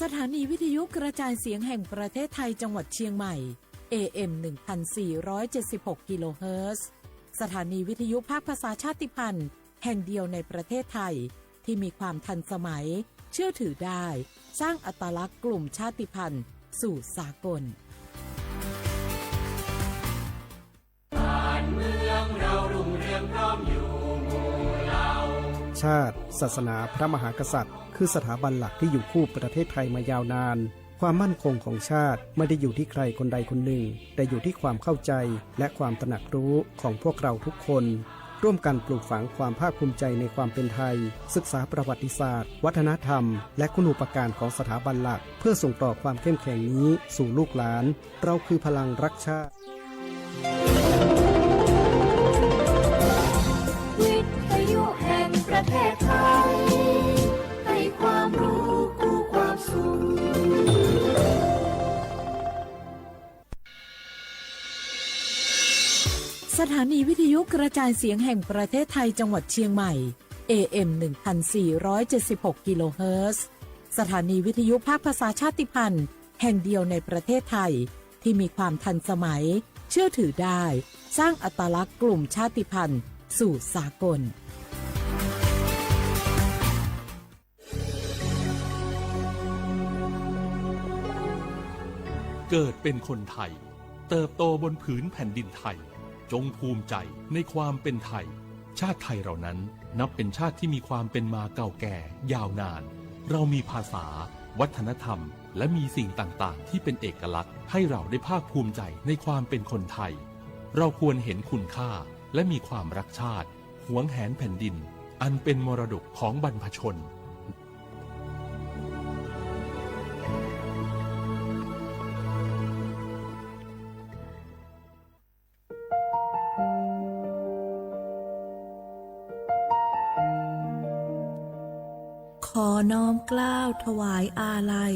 สถานีวิทยุกระจายเสียงแห่งประเทศไทยจังหวัดเชียงใหม่ เอ เอ็ม หนึ่งพันสี่ร้อยเจ็ดสิบหก กิโลเฮิรตซ์ สถานีวิทยุภาคภาษาชาติพันธุ์แห่งเดียวในประเทศไทย ที่มีความทันสมัย เชื่อถือได้ สร้างอัตลักษณ์กลุ่มชาติพันธุ์สู่สากล ชาติ ศาสนา พระมหากษัตริย์ คือสถาบันหลักที่อยู่คู่ประเทศไทยมายาวนาน ความมั่นคงของชาติไม่ได้อยู่ที่ใครคนใดคนหนึ่ง แต่อยู่ที่ความเข้าใจและความตระหนักรู้ของพวกเราทุกคน ร่วมกันปลูกฝังความภาคภูมิใจในความเป็นไทย ศึกษาประวัติศาสตร์ วัฒนธรรม และคุณูปการของสถาบันหลัก เพื่อส่งต่อความเข้มแข็งนี้สู่ลูกหลาน เราคือพลังรักชาติ วิทยุแห่งประเทศไทย ให้ความรู้คู่ความสุข สถานีวิทยุกระจายเสียงแห่งประเทศไทยจังหวัดเชียงใหม่ เอ เอ็ม หนึ่งพันสี่ร้อยเจ็ดสิบหก กิโลเฮิรตซ์ สถานีวิทยุภาคภาษาชาติพันธุ์แห่งเดียวในประเทศไทย ที่มีความทันสมัย เชื่อถือได้ สร้างอัตลักษณ์กลุ่มชาติพันธุ์สู่สากล เกิดเป็นคนไทย เติบโตบนผืนแผ่นดินไทย จงภูมิใจในความเป็นไทย ชาติไทยเรานั้นนับเป็นชาติที่มีความเป็นมาเก่าแก่ยาวนาน เรามีภาษา วัฒนธรรม และมีสิ่งต่างๆ ที่เป็นเอกลักษณ์ ให้เราได้ภาคภูมิใจในความเป็นคนไทย เราควรเห็นคุณค่าและมีความรักชาติ หวงแหนแผ่นดิน อันเป็นมรดกของบรรพชน ขอน้อมเกล้าถวายอาลัย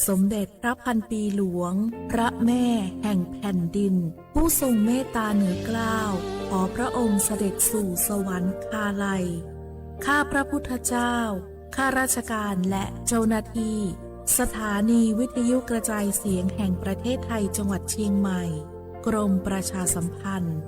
สมเด็จพระพันปีหลวง พระแม่แห่งแผ่นดิน ผู้ทรงเมตตาเหนือเกล้า ขอพระองค์เสด็จสู่สวรรคาลัย ข้าพระพุทธเจ้า ข้าราชการและเจ้าหน้าที่ สถานีวิทยุกระจายเสียงแห่งประเทศไทยจังหวัดเชียงใหม่ กรมประชาสัมพันธ์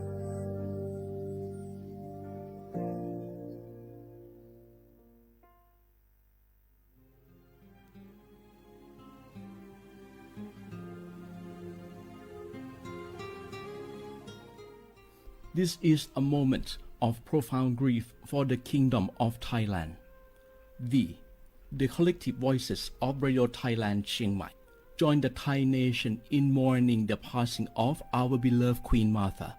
This is a moment of profound grief for the Kingdom of Thailand. We, the collective voices of Radio Thailand Chiang Mai, join the Thai nation in mourning the passing of our beloved Queen Mother,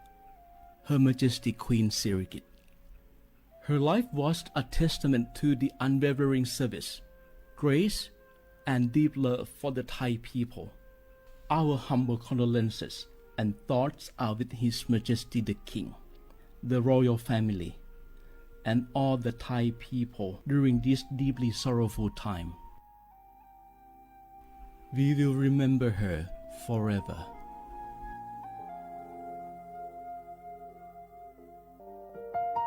Her Majesty Queen Sirikit. Her life was a testament to the unwavering service, grace, and deep love for the Thai people. Our humble condolences and thoughts are with His Majesty the King, the royal family, and all the Thai people during this deeply sorrowful time. We will remember her forever.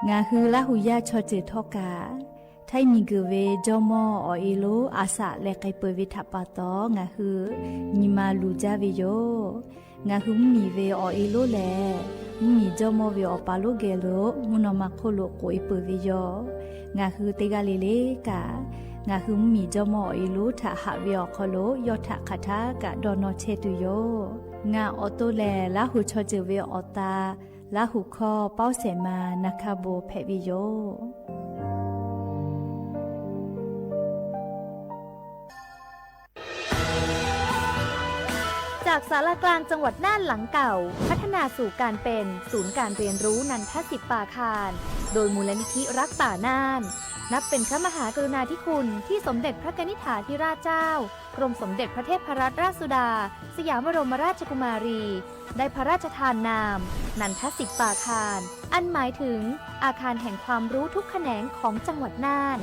Ngaˬ hui Laˇ huˍ yaˇ chaw ceuˬ htawˇ kaꞈ, Htaiˇ miˬguiˬ ve jawˇmawˇ awˬ e lonˉ a shaꞈ leh k'ai peuˬ ve htaꞈ pa taw, ngaˬ hui nyi ma luˬ jaˇ ve yoˬ. Ngaˬ hui mvuhˇmiˬ ve awˬ e lonˉ lehˬ, mvuhˇmiˬ jawˇmawˇ ve awˬ pa lonˉ geh lo mvuhˇ naw ma hk'oˆ lo k'oꞈ e peuˬ ve yoˬ. Ngaˬ hui teˇ g'aˇ le le kaꞈ, ngaˬ hui mvuhˇmiˬ jawˇmawˇ awˬ e lonˉ htaꞈ haꞈ ve awˬ hk'aw lo yawˇ htaꞈ hk'aˬ htaˇ kaꞈ dawˇ nawˇ chehˇ tuˬ yoˬ. Ngaˬ awˬ to lehˬ, Laˇ huˍ chaw ceuˬ ve awˬ ta, Laˇ huˍ hkawˇ Pawˇ Sehˍ ma na hkaˇ bon hpehꞈ ve yoˬ. จากศาลากลางจังหวัดน่านหลังเก่า พัฒนาสู่การเป็นศูนย์การเรียนรู้นันทสิทธิ์ปาคาร โดยมูลนิธิรักป่าน่าน นับเป็นพระมหากรุณาธิคุณที่สมเด็จพระกนิษฐาธิราชเจ้า กรมสมเด็จพระเทพรัตนราชสุดา สยามบรมราชกุมารี ได้พระราชทานนาม นันทสิทธิ์ปาคาร อันหมายถึงอาคารแห่งความรู้ทุกแขนงของจังหวัดน่าน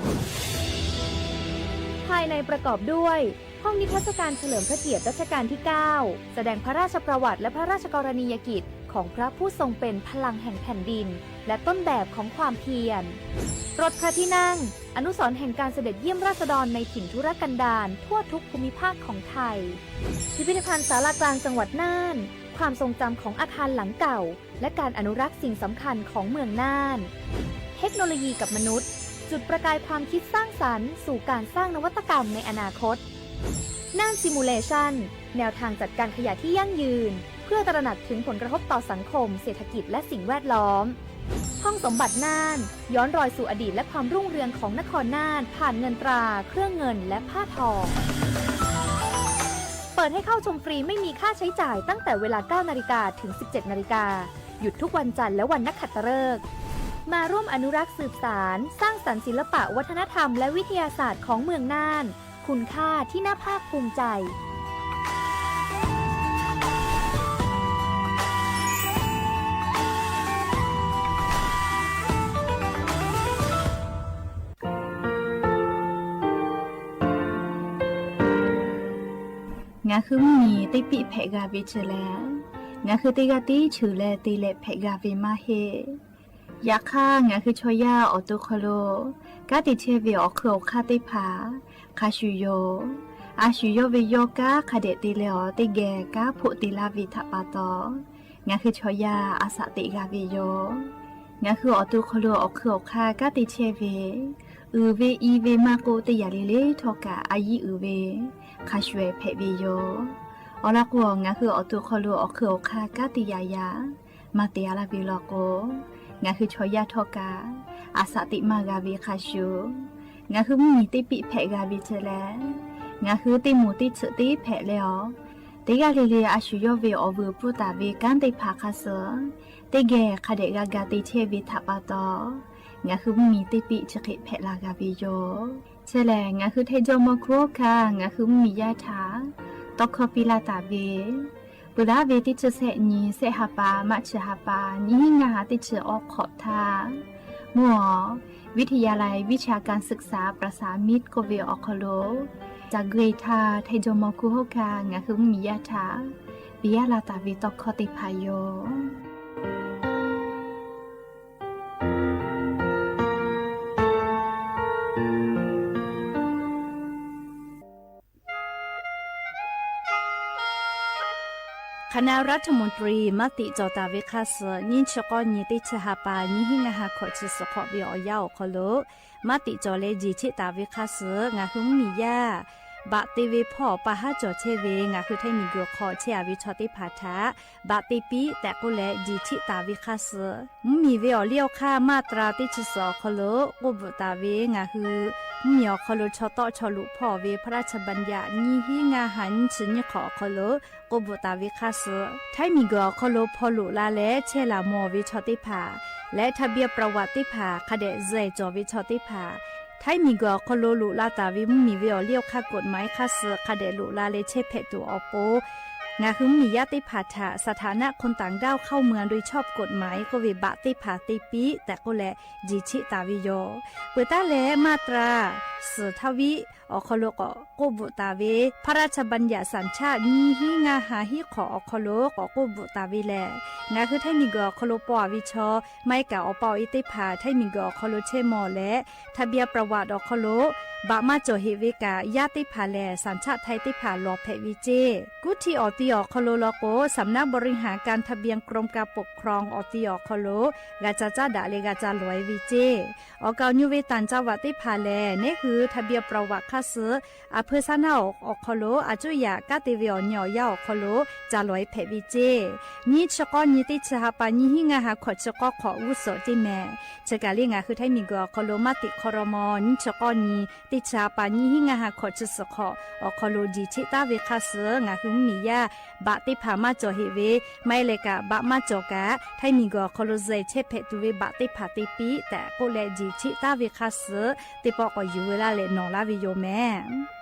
ภายในประกอบด้วย ห้องนิทรรศการเฉลิมพระเกียรติรัชกาลที่ เก้า แสดงพระราชประวัติและพระราชกรณียกิจ ของพระผู้ทรงเป็นพลังแห่งแผ่นดิน และต้นแบบของความเพียร รถพระที่นั่ง อนุสรณ์แห่งการเสด็จเยี่ยมราษฎรในถิ่นทุรกันดารทั่วทุกภูมิภาคของไทย พิพิธภัณฑ์ศาลากลางจังหวัดน่าน ความทรงจำของอาคารหลังเก่า และการอนุรักษ์สิ่งสำคัญของเมืองน่าน เทคโนโลยีกับมนุษย์ จุดประกายความคิดสร้างสรรค์สู่การสร้างนวัตกรรมในอนาคต น่าน Simulation แนวทางจัดการขยะที่ยั่งยืน เพื่อตระหนักถึงผลกระทบต่อสังคม เศรษฐกิจ และสิ่งแวดล้อม ห้องสมบัติน่าน ย้อนรอยสู่อดีตและความรุ่งเรืองของนครน่าน ผ่านเงินตรา เครื่องเงิน และผ้าทอง เปิดให้เข้าชมฟรีไม่มีค่าใช้จ่ายตั้งแต่เวลา เก้านาฬิกา ถึง สิบเจ็ดนาฬิกา หยุดทุกวันจันทร์และวันนักขัตฤกษ์ มาร่วมอนุรักษ์สืบสาน สร้างสรรค์ศิลปะวัฒนธรรมและวิทยาศาสตร์ของเมืองน่าน คุณค่าที่น่าภาคภูมิใจ Ngaˬ hui mvuhˇ miˬ teˇ piˆ hpehꞈ g'a ve chi lehˬ, ngaˬ hui teˇ g'aˇ tiˉ cheuˬ leh te leh hpehꞈ g'a ve maˇ heˆ. Yaꞈ hk'aˇ, ngaˬ hui chaw yaˇ awˬ to hk'aw lo kanˉ te chehˇ ve awˬ hk'ui awˬ hk'aˇ teˇ hpaˍ hk'a shuˍ yoˬ. A shu yawˇ ve yawˇ kanˉ hk'a dehꞈ te leh awˬ teˇ geh kanˉ hpoˆ te laˇ ve htaꞈ pa taw, ngaˬ hui chaw yaˇ a shaꞈ teꞈ g'a ve yoˬ. Ngaˬ hui awˬ to hk'aw lo awˬ hk'ui awˬ hk'aˇ kanˉ te chehˇ ve, uiˍ ve i ve maˇ k'oˆ, teˇ yanˇ le le htawˇ kaꞈ a yiˉ uiˍ ve hk'a shuˍ hpehꞈ ve yoˬ. Awˬ lawn k'o, ngaˬ hui awˬ to hk'aw lo awˬ hk'ui awˬ hk'aˇ kanˉ te yaꞈ yaꞈ maˇ te a laˇ ve law k'o, ngaˬ hui chaw yaˇ htawˇ kaꞈ a shaꞈ teꞈ maˇ g'a ve hk'a shuˍ, ngaˬ hui mvuhˇ miˬ teˇ piˆ hpehꞈ g'a ve chi lehˬ, ngaˬ hui teˇ moˍ teˇ tsuhꞈ teˇ hpehꞈ leh awˬ, teˇ g'aˇ le le a shu yawˇ ve awˬ vuiˬ pfuhˇ taˍ ve kanˉ teˇ hpaˍ hk'a suh teˇ geh hk'a dehꞈ g'a ga te chehˇ ve htaꞈ pa taw, ngaˬ hui mvuhˇ miˬ teˇ piˆ chi hk'e hpehꞈ la g'a ve yoˬ. Chi lehˬ, ngaˬ hui Htaiˇ jawˇ mawˇ hkuˇ hawˉ hkanˇ ngaˬ hui mvuhˇ miˬ yaˇ htaꞈ tawˇ hkawˇ piˇ laˇ taˍ ve, peuˬ laˇ ve teˇ chi sehˆ nyi, sehˆ ha pa, March ha pa, nyiˇ hinˉ ngaˇ ha teˇ chi awˇ hk'awꞈ htaˇ, mvuhˇ awˬ วิทยาลัยวิชาการศึกษาประสานมิตร k'oˆ ve awˬ hk'aw lo ca gu e htaˇ, Htaiˇ jawˇ mawˇ hkuˇ hawˉ hkanˇ ngaˬ hui mvuhˇ miˬ yaˇ htaꞈ piˇ laˇ taˍ ve tawˇ hkawˇ teˇ hpaˍ yoˬ. คณะรัฐมนตรี มติ cawˬ taˍ ve hk'a suh, nyiˇ chi k'awˇ nyi teˇ chi ha pa, nyiˇ hinˉ ngaˇ ha hkawꞈ chi suhˍ hk'awꞈ ve awˬ yanˇ awˬ hk'aw lo, มติ cawˬ leh jeˬ cheˆ taˍ ve hk'a suh, ngaˬ hui mvuhˇ miˬ yaˇ baꞈ te ve hpawˇ awˬ pa haˉ cawˬ chehˇ ve ngaˬ hui Htaiˇ miˬ guiˬ hk'aw chehˇ a ve chaw teˇ hpaˍ htaꞈ baꞈ te piˇ tehꞈ k'oˆ leh jeˬ cheˆ taˍ ve hk'a suh, mvuhˇ miˬ ve awˬ liˇ awˬ hk'aˇ มาตรา teˇ chi suhˍ awˬ hk'aw lo k'oˆ bvuhꞈ taˍ ve ngaˬ hui mvuhˇ miˬ awˬ hk'aw lo chaw tawˆ chaw luꞈ hpawˇ ve พระราชบัญญัติ nyiˇ hinˉ ngaˇ ha nyiˇ chi nyiˇ hk'awꞈ awˬ hk'aw lo k'oˆ bvuhꞈ taˍ ve hk'a suh, Htaiˇ miˬ guiˬ awˬ hk'aw lo hpaw loꞈ la leh chehˇ laˬ mawˬ ve chaw teˇ hpaˍ leh ทะเบียนประวัติ teˇ hpaˍ hk'a dehꞈ zuhꞈ cawˬ ve chaw teˇ hpaˍ, Htaiˇ miˬ guiˬ awˬ hk'aw lo loꞈ la taˍ ve mvuhˇ miˬ ve awˬ liˇ awˬ hk'aˇ กฎหมาย hk'a suh hk'a dehꞈ loꞈ la leh chehˇ hpehꞈ tuˬ awˬ pon, ngaˬ hui mvuhˇ miˬ yaˇ teˇ hpaˍ htaꞈ สถานะคนต่างด้าวเข้าเมืองโดยชอบกฎหมาย k'oˆ ve baꞈ teˇ hpaˍ te piˇ tehꞈ k'oˆ leh jeˬ cheˆ taˍ ve yoˬ. Peuˬ taˉ leh มาตรา suhˍ htaˇ viˉ awˬ hk'aw lo k'awꞈ k'oˆ bvuhꞈ taˍ ve พระราชบัญญัติสัญชาติ nyiˇ hinˉ ngaˇ ha hiˉ hk'awꞈ awˬ hk'aw lo k'awꞈ k'oˆ bvuhꞈ taˍ ve lehˬ, ngaˬ hui Htaiˇ miˬ guiˬ awˬ hk'aw lo paw a ve chaw, maˇ heˆ kaꞈ awˬ pa awˬ e teˇ hpaˍ Htaiˇ miˬ guiˬ awˬ hk'aw lo chehˇ mawˬ leh ทะเบียนประวัติ awˬ hk'aw lo baꞈ maˇ cawˬ heꞈ ve kaꞈ, yaˇ teˇ hpaˍ lehˬ สัญชาติไทย teˇ hpaˍ lawˬ hpehꞈ ve ceˇ. Kuˇ htiˇ awˬ ti awˬ hk'aw lo law k'o, สำนักบริหารการทะเบียนกรมการปกครอง awˬ ti awˬ hk'aw lo g'a ca caˇ daꞈ leh g'a ca lawˬ e ve ceˇ. Awˬ kaˍ awˬ nu ve ต่างจังหวัด teˇ hpaˍ lehˬ, neˉ hui ทะเบียนประวัติ hk'a suh อำเภอ สามพราน awˬ hk'aw lo a cuˇ yaꞈ kanˉ te ve awˬ nyi awˬ yanˇ awˬ hk'aw lo ca lawˬ e hpehꞈ ve ceˇ. Nyiˇ chi k'awˇ nyi teˇ chi ha pa, nyiˇ hinˉ ngaˇ ha hkawꞈ chi k'awˇ hk'awꞈ g'uˇ suhˍ ceˇ mehˍ. Chi kaˬ le ngaˬ hui Htaiˇ miˬ guiˬ awˬ hk'aw lo มติครม. nyiˇ chi k'awˇ nyi teˇ chi ha pa, nyiˇ hinˉ ngaˇ ha hkawꞈ chi suhˍ hk'awꞈ awˬ hk'aw lo jeˬ cheˆ taˍ ve hk'a suh, ngaˬ hui mvuhˇ miˬ yaˇ baꞈ teˇ hpaˍ maˇ cawˬ heꞈ ve, maˇ heˆ leh kaꞈ baꞈ maˇ cawˬ kaꞈ, Htaiˇ miˬ guiˬ awˬ hk'aw lo zuhꞈ chehˇ hpehꞈ tuˬ ve baꞈ teˇ hpaˍ te piˇ tehꞈ k'oˆ leh jeˬ cheˆ taˍ ve hk'a suh, teˇ pawˆ k'awꞈ yuˬ ve laˇ leh nawˬ laˇ ve yoˬ mehˍ.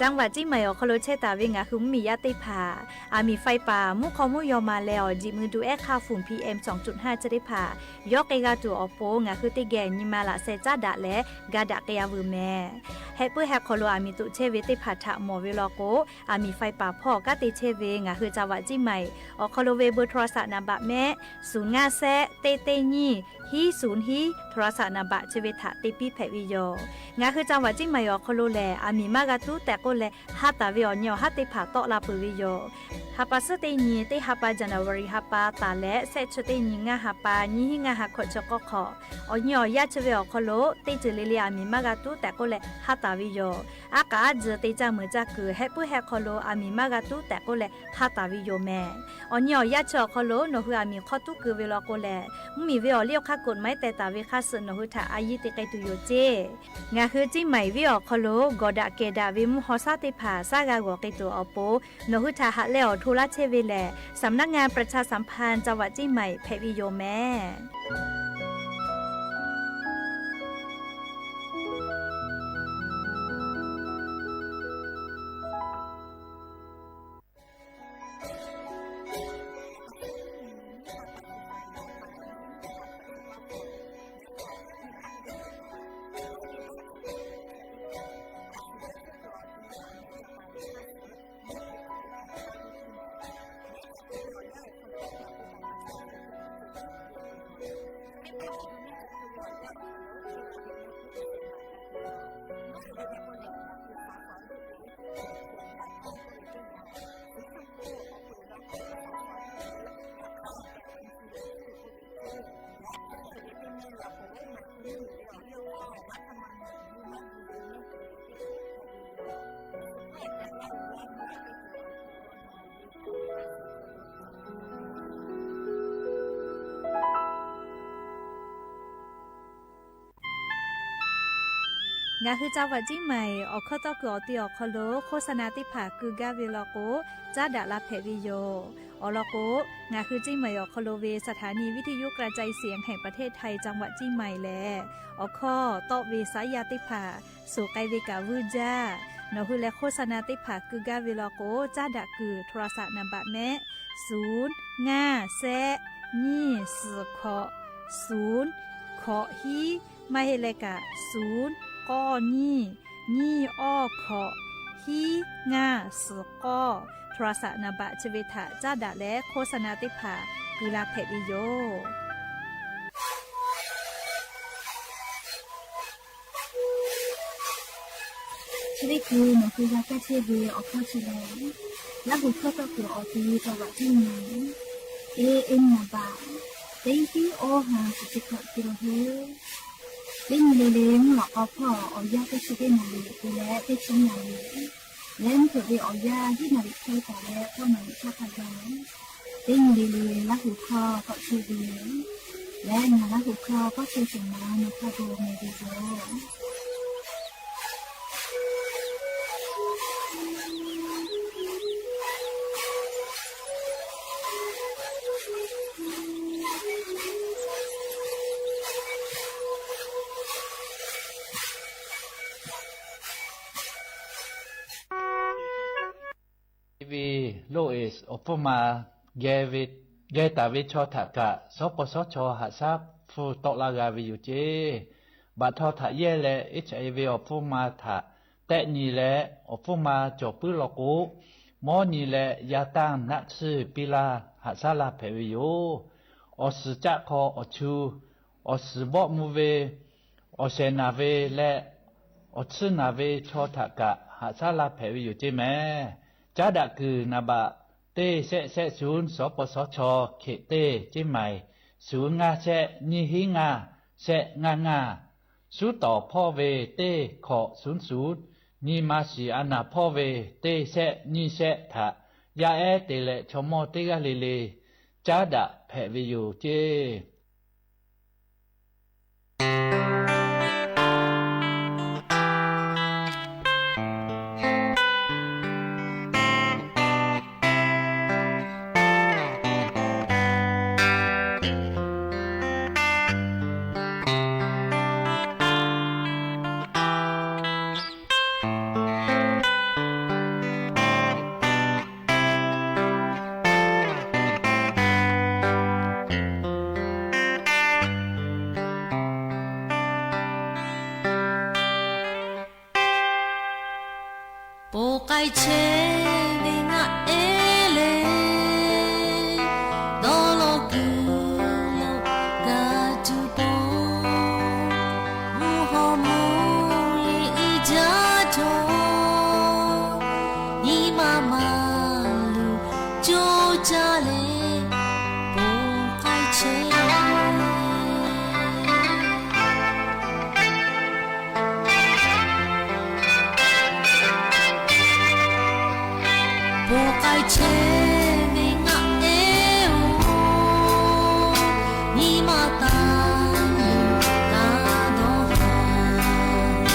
จังหวัดเชียงใหม่ awˬ hk'aw lo chehˇ taˍ ve ngaˬ hui mvuhˇmiˬ yaˇ teˇ hpaˍ, aˬ miˍ faiˇ paˍ mvuhˇ hk'aw mvuhˇ yaw ma leh awˬ jiˬ mui duꞈ ehˉ hk'aˇ fuhˍ PM sawˍ cuꞈ haˇ chi teˇ hpaˍ yawˇ k'ai g'a tuˬ awˬ pon, ngaˬ hui teˇ geh nyi ma laꞈ sheh caˉ daꞈ leh ga daꞈ k'ai-a veuˬ mehˍ. Heh puiˉ heh hk'aw lo aˬ miˍ toꞈ chehˇ ve teˇ hpaˍ htaꞈ mawˬ ve law k'o, aˬ miˍ faiˇ paˍ hpawˇ kanˉ te chehˇ ve ngaˬ hui จังหวัดเชียงใหม่ awˬ hk'aw lo ve เบอร์โทรศัพท์ naˍ baꞈ mehˆ, suˍ ngaˇ shehˆ teˇ teˇ nyiˇ hiˉ suˍ hiˉ โทรศัพท์ naˍ baꞈ chi ve htaꞈ te piˇ hpehꞈ ve yoˬ. Ngaˬ hui จังหวัดเชียงใหม่ awˬ hk'aw lo lehˬ, aˬ miˍ maˇ g'a tuˉ tehꞈ k'oˆ leh, ha taˍ ve awˬ nyi awˬ haˉ teˇ hpaˍ tawˆ la peuˬ ve yoˬ. Ha pa suhˉ teˇ nyi teˇ ha pa, January ha pa taˍ leh shehˆ chi teˇ nyi ngaˇ ha pa, nyiˇ hinˉ ngaˇ ha hkawꞈ chi k'awˇ hk'awꞈ, awˬ nyi awˬ yaˇ chi ve awˬ hk'aw lo teˇ ceuˬ le le aˬ miˍ maˇ g'a tuˉ tehꞈ k'oˆ leh ha taˍ ve yoˬ. Aˉ k'aꞈ aˉ tzuhˬ te caˇ meuˍ caˇ kuiˬ heh puiˉ heh hk'aw lo aˬ miˍ maˇ g'a tuˉ tehꞈ k'oˆ leh ha taˍ ve yoˬ mehˍ. Awˬ nyi awˬ yaˇ chi awˬ hk'aw lo nawˬ hui aˬ miˍ hk'aw tuˉ keu ve law k'o lehˬ, mvuhˇmiˬ ve awˬ liˇ awˬ hk'aˇ กฎหมาย teh taˍ ve hk'aˇ suh nawˬ hui htaꞈ a yiˇ te k'ai tuˬ yoˬ ceˇ. Ngaˬ hui Ciˇ Maiˍ venˇ awˬ hk'aw lo gawˬ daꞈ kehˬ daꞈ ve mvuhˇ haw shaˉ teˇ hpaˍ shaˉ g'a g'awˬ k'ai tuˬ awˬ pon, nawˬ hui htaꞈ haꞈ leh awˬ hto laˇ chehˇ ve lehˬ, สำนักงานประชาสัมพันธ์จังหวัดเชียงใหม่ hpehꞈ ve yoˬ mehˍ. Ngaˬ hui จังหวัดเชียงใหม่ awˬ hkawˇ tawˇ kuiˬ awˬ ti awˬ hk'aw lo โฆษณา teˇ hpaˍ keu gaˇ ve law k'o, caˉ daꞈ la hpehꞈ ve yoˬ. Awˬ lawn k'o, ngaˬ hui Ciˇ Maiˍ awˬ hk'aw lo ve สถานีวิทยุกระจายเสียงแห่งประเทศไทย จังหวัดเชียงใหม่ lehˬ, awˬ hkawˇ tawˆ ve saˉ yaˇ teˇ hpaˍ suhˍ k'ai ve kaꞈ vuiˇ jaˇ. Nawˬ hui leh โฆษณา teˇ hpaˍ keu gaˇ ve law k'o, caˉ daꞈ kuiˬ โทรศัพท์ naˍ baꞈ mehˆ, suˍ ngaˇ shehˆ nyiˇ suhˍ hkawꞈ suˍ hkawꞈ hiˉ, maˇ heˆ leh kaꞈ suˍ k'awˇ nyiˇ nyiˇ awˇ hkawꞈ hiˉ ngaˇ suhˍ k'awˇ โทรศัพท์ naˍ baꞈ chi ve htaꞈ caˉ daꞈ leh โฆษณา teˇ hpaˍ keu la hpehꞈ ve yoˬ. Chi teˇ hkui nawˬ hui g'a kaˇ chehˇ ve awˬ hkawˇ chi lehˬ, Laˇ huˍ hkawˇ tawˇ kuiˬ awˬ ti จังหวัดเชียงใหม่ AM naˍ baꞈ teˇ hiˉ awˇ ha chi chi hkawꞈ te la heuˆ. Teˇ nyi le le mvuhˇ lawꞈ k'aw hpawˇ awˬ yanˇ teˇ chi teˇ naˍ riˍ te leh teˇ chi naˍ riˍ, leh mvuhˇ hpeuꞈ ve awˬ yanˇ hiˉ naˍ riˍ hk'e taˍ leh k'awˇ naˍ riˍ hk'aˇ hk'a gaˬ, teˇ nyi le le Laˇ huˍ hkawˇ tawˆ chehˇ ve yoˬ. Leh ngaˬ Laˇ huˍ hkawˇ tawˆ chehˇ shehˍ ma nawˬ hk'a gu meh ve yoˬ. Ve loˇ eˬ awˬ hpfuhˇ ma geh taˍ ve chaw htaꞈ kaꞈ shawˉ paw shawˉ chaw haꞈ shaˉ hpfuhˇ tawˆ laˇ g'a ve yoˬ ceˇ. Baꞈ htaw htaꞈ yehˇ leh H I V awˬ hpfuhˇ ma htaꞈ tehˆ nyi leh awˬ hpfuhˇ ma cawˬ puiˉ law k'o, mawˉ nyi leh yaˇ tanˇ naˆ tsuhˇ piˇ laˇ haꞈ shaˉ laˇ hpehꞈ ve yoˬ. Awˬ suhˍ caˆ hk'aw awˬ chu, awˬ suhˍ bawˆ mvuh ve, awˬ shehˍ naˬ ve leh awˬ tsuhˇ naˬ ve chaw htaꞈ kaꞈ haꞈ shaˉ laˇ hpehꞈ ve yoˬ ceˇ mehˍ. Caˉ daꞈ kuiˬ naˍ baꞈ teˇ shehˆ shehˆ suˍ shawˉ paw shawˉ chaw hkeꞈ teˇ ceˇ maiˍ, suˍ ngaˇ shehˆ nyiˇ hiˉ ngaˇ shehˆ ngaˇ ngaˇ. Suˉ tawˍ hpawˇ ve teˇ hkawꞈ suˍ suˍ, nyi ma shiˍ a naˍ hpawˇ ve teˇ shehˆ nyiˇ shehˆ htaꞈ yaˇ ehˉ te leh chaw mawˇ teˇ g'aˇ le le caˉ daꞈ hpehꞈ ve yoˬ ceˇ. Chehˇ ve ngaˆ ehˉ leh, dawˇ law kuiˬ lo g'a tuˬ pon, mvuhˇ hawˉ mvuhˇ yeˬ iˉ jaˇ htawˇ, nyi ma maˍ luˬ coˇ caˇ leh, ponˬ k'ai chehˇ. Ponˬ k'ai chehˇ ve ngaˆ ehˉ-oˬ, nyi ma taˍ luˬ taˍ dawˇ haˍ,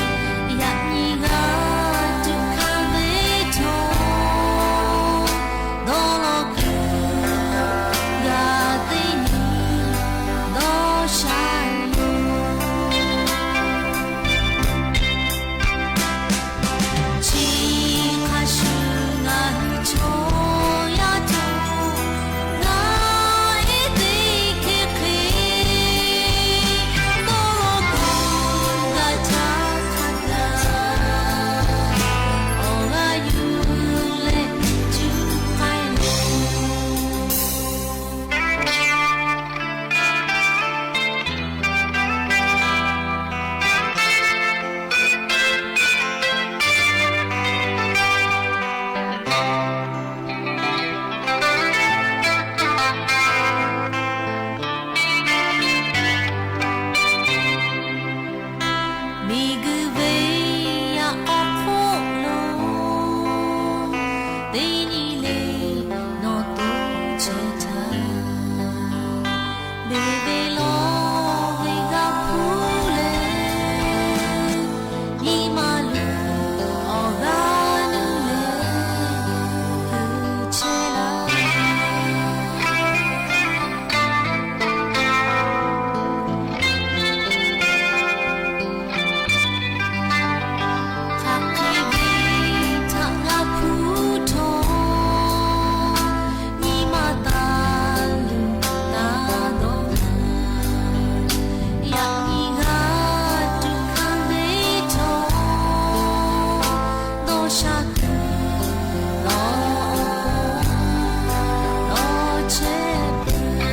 yaꞈ nyi g'a tuꞈ hkanˍ ve htawˇ, dawˇ law kuiˬ g'a teˇ nyi dawˇ sha yoˬ. Chi hk'a shuˍ ngaˬ hui chaw yaˇ htawˇ, ngaˬ ehˉ teˇ hkeh hk'e, dawˇ law kuiˬ g'a htaˇ hk'a gaˬ, awˬ g'aˇ yuˬ leh cuˇ k'ai loˬ. Miˬguiˬ ve yaꞈ k'aw hk'oˆ lo, teˇ nyi le nawˬ to chehˇ htaˇ, beˬ ve lawˬ ve g'a hpuˇ leh, nyi ma luˬ awˬ g'aˇ nuˇ leh hkui chehˇ laˇ. Hk'aˬ hk'e ve htaꞈ g'a hpuˇ htawˇ, nyi ma taˍ luˬ taˍ dawˇ haˍ, yaꞈ nyi g'a tuꞈ hkanˍ ve htawˇ, dawˇ sha kuiˬ lawˬ, lawˬ chehˇ peuˬ.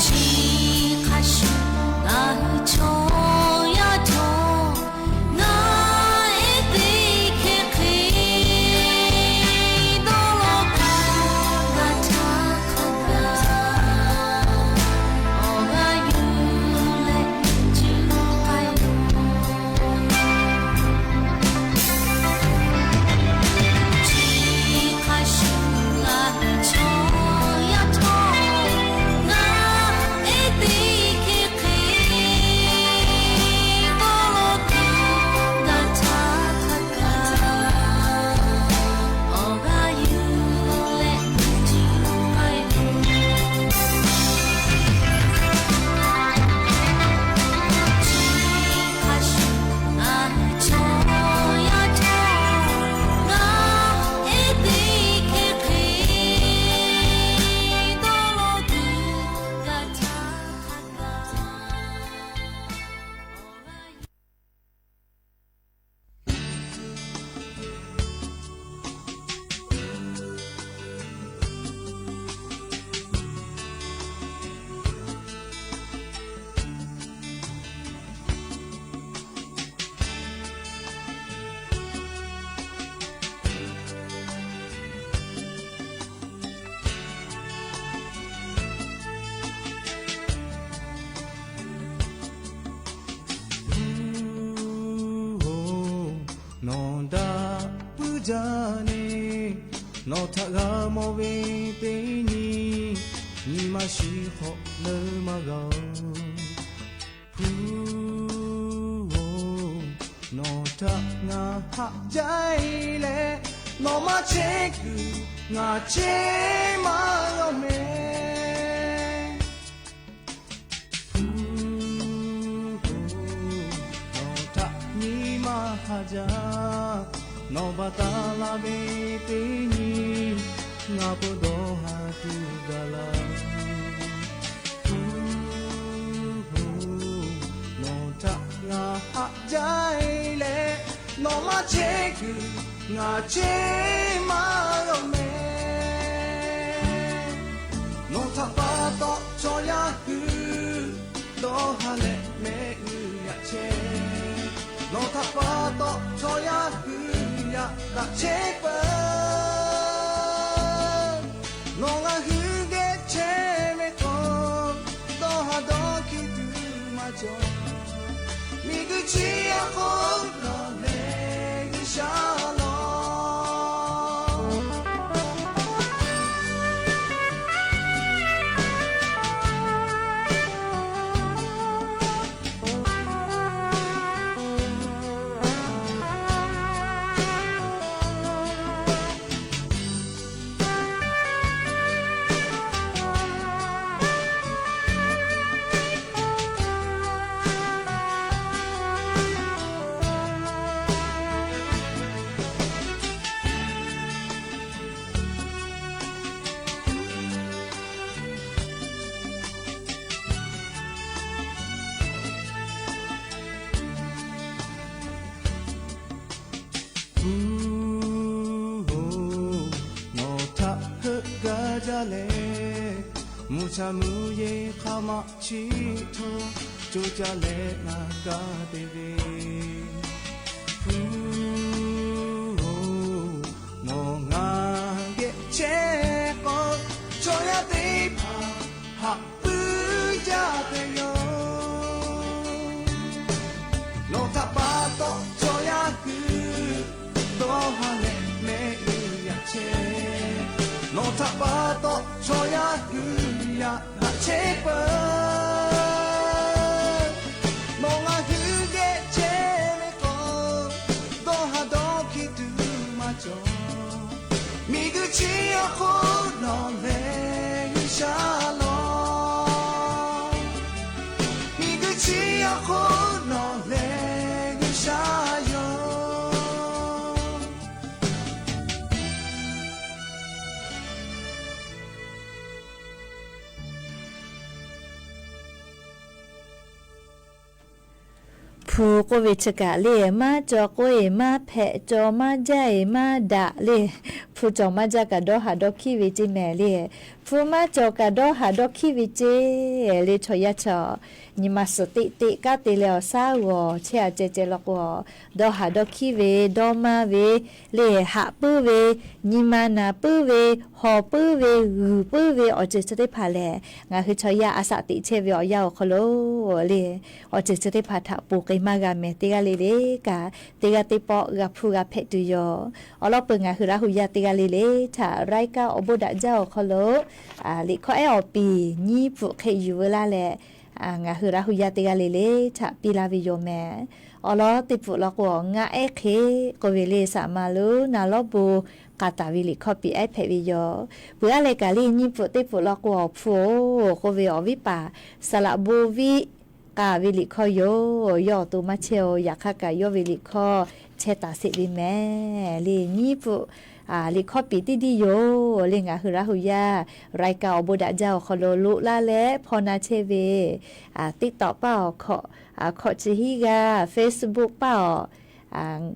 Chi hk'a shuˍ ngaˬ hui chaw yaˇ htawˇ, ngaˬ ehˉ teˇ hkeh hk'e, dawˇ law kuiˬ g'a htaˇ hk'a gaˬ, awˬ g'aˇ yuˬ leh cuˇ k'ai loˬ. Chi hk'a shuˍ ngaˬ hui chaw yaˇ htawˇ, ngaˬ ehˉ teˇ hkeh hk'e, dawˇ law kuiˬ g'a htaˇ hk'a gaˬ, awˬ g'aˇ yuˬ leh cuˇ k'ai loˬ. Chi hk'a shuˍ ngaˬ hui chaw yaˇ htawˇ, ngaˬ ehˉ teˇ hkeh hk'e, dawˇ law kuiˬ g'a htaˇ hk'a gaˬ. Nawˬ daꞈ puiˉ jaˇ neˇ, nawˬ htaꞈ g'a mawˬ ve teˇ nyi, nyi ma shiˍ hk'awꞈ leuˉ maˇ g'a-oˬ. Hpu-oˬ, nawˬ htaꞈ ngaˬ haꞈ jaˇ-e leh, nawˬ maˇ chehˇ kuiˬ ngaˬ chehˇ maˇ g'a mehˍ. Hpu-oˬ, nawˬ htaꞈ nyi ma haꞈ jaˇ, nawˬ baˬ taˍ la ve teˇ nyi, ngaˬ pu dawˇ haˍ tuˬ gaˬ laˇ. Hpu-oˬ, nawˬ htaꞈ Ngaˬ haꞈ jaˇ e leh, nawˬ maˇ chehˇ kuiˬ ngaˬ chehˇ maˇ g'a mehˍ. Nawˬ htaꞈ pa taw chaw yaˇ hui dawˇ ha leh mehˆ g'uˇ yaꞈ chehˇ. Nawˬ htaꞈ pa taw chaw yaˇ hui yaꞈ daꞈ chehˇ peuˬ. Nawˬ ngaˬ hui geh chehˇ ve k'o, dawˇ ha dawˇ hkiˇ tuˬ maˇ cawˬ. Miˬguiˬ chi awˬ hk'oˆ nawˬ lehˬ G'uiˬsha lawˬ. Hpu-oˬ, nawˬ htaꞈ heuˆ gaˇ jaˇ leh, mvuhˇ cha mvuhˇ yeˬ hk'aˬ ma chiˇ hto co caˇ leh ngaˬ kaˇ te ve. Hpu-oˬ, nawˬ ngaˬ geh chehˇ k'o, chaw yaˇ teˇ hpaˍ haꞈ puiˉ jaˇ ve yoˬ. Nawˬ htaꞈ pa taw chaw yaˇ hui dawˇ ha leh mehˆ g'uˇ yaꞈ chehˇ. Nawˬ htaꞈ pa taw chaw yaˇ hui yaꞈ daꞈ chehˇ peuˬ. Nawˬ ngaˬ hui geh chehˇ ve k'o, dawˇ ha dawˇ hkiˇ tuˬ maˇ cawˬ. Miˬguiˬ chi awˬ hk'oˆ nawˬ lehˬ G'uiˬsha lawˬ. Miˬguiˬ chi awˬ hk'oˆ nawˬ lehˬ G'uiˬsha yoˬ. Hpu k'oˆ ve chi kaꞈ le, maˇ cawˬ k'oˆ e maˇ hpehꞈ, cawˬ maˇ jaˇ e maˇ daꞈ le. Hpu cawˬ maˇ jaˇ kaꞈ dawˇ haꞈ dawˇ hkiˇ ve ceˇ mehˍ le. Hpu maˇ cawˬ kaꞈ dawˇ haꞈ dawˇ hkiˇ ve ceˇ le. Chaw yaˇ chaw nyi ma suhˍ teˆ teˆ kanˉ te leh awˬ shaˉ g'awˬ chehˇ a ceh ceh law k'o, dawˇ haꞈ dawˇ hkiˇ ve, dawˇ maˇ ve le, haꞈ puiˉ ve, nyi ma naˍ puiˉ ve, hawˬ puiˉ ve, g'uiˬ puiˉ ve awˬ ceuˬ chi teˇ hpaˍ lehˬ, ngaˬ hui chaw yaˇ a shaꞈ teꞈ chehˇ ve awˬ yanˇ awˬ hk'aw lo le, awˬ ceuˬ chi teˇ hpaˍ htaꞈ ponˬ k'ai maˇ g'a mehˍ. Teˇ g'aˇ le le kaꞈ teˇ g'aˇ teˇ pawˆ g'a hpuˇ g'a hpehꞈ tuˬ yoˬ. Awˬ lawn peuˬ ngaˬ hui Laˇ hu yaˇ teˇ g'aˇ le le htaꞈ รายการ awˬ bon daꞈ jaˇ awˬ hk'aw lo liꞈ hkawˇ ehˉ awˬ piˍ nyiˇ pfuhꞈ hk'e yuˬ veu laˇ leh, ngaˬ hui Laˇ hu yaˇ teˇ g'aˇ le le htaꞈ piˇ laˇ ve yoˬ mehˍ. Awˬ lawn teˇ pfuhꞈ law k'o, ngaˆ ehˉ hk'e k'oˆ ve le, saˍ maˍ lo naˍ lawˉ bon k'a taˍ ve liꞈ hkawˇ piˍ ehˉ hpehꞈ ve yoˬ. Peuˬ aˉ leh kaꞈ le nyiˇ pfuhꞈ teˇ pfuhꞈ law k'o, awˬ hpu-oˬ k'oˆ ve awˬ viˉ paˍ saˍ laꞈ bon viˉ k'a ve liꞈ hkawˇ yoˬ. Yawˇ awˬ to maˇ chehˇ-oˬ. Yaꞈ hk'aˇ kaꞈ yawˇ ve liꞈ hkawˇ chehˇ taˍ sheˍ ve mehˍ le. Nyiˇ pfuhꞈ liꞈ hkawˇ piˍ tiˉ tiˉ yoˬ le. Ngaˬ hui Laˇ hu yaˇ รายการ awˬ bon daꞈ jaˇ awˬ hk'aw lo loꞈ laˇ leh hpaw na chehˇ ve, TikTok paˇ awˬ hkawꞈ, hkawꞈ chi hiˉ g'aˇ, Facebook paˇ awˬ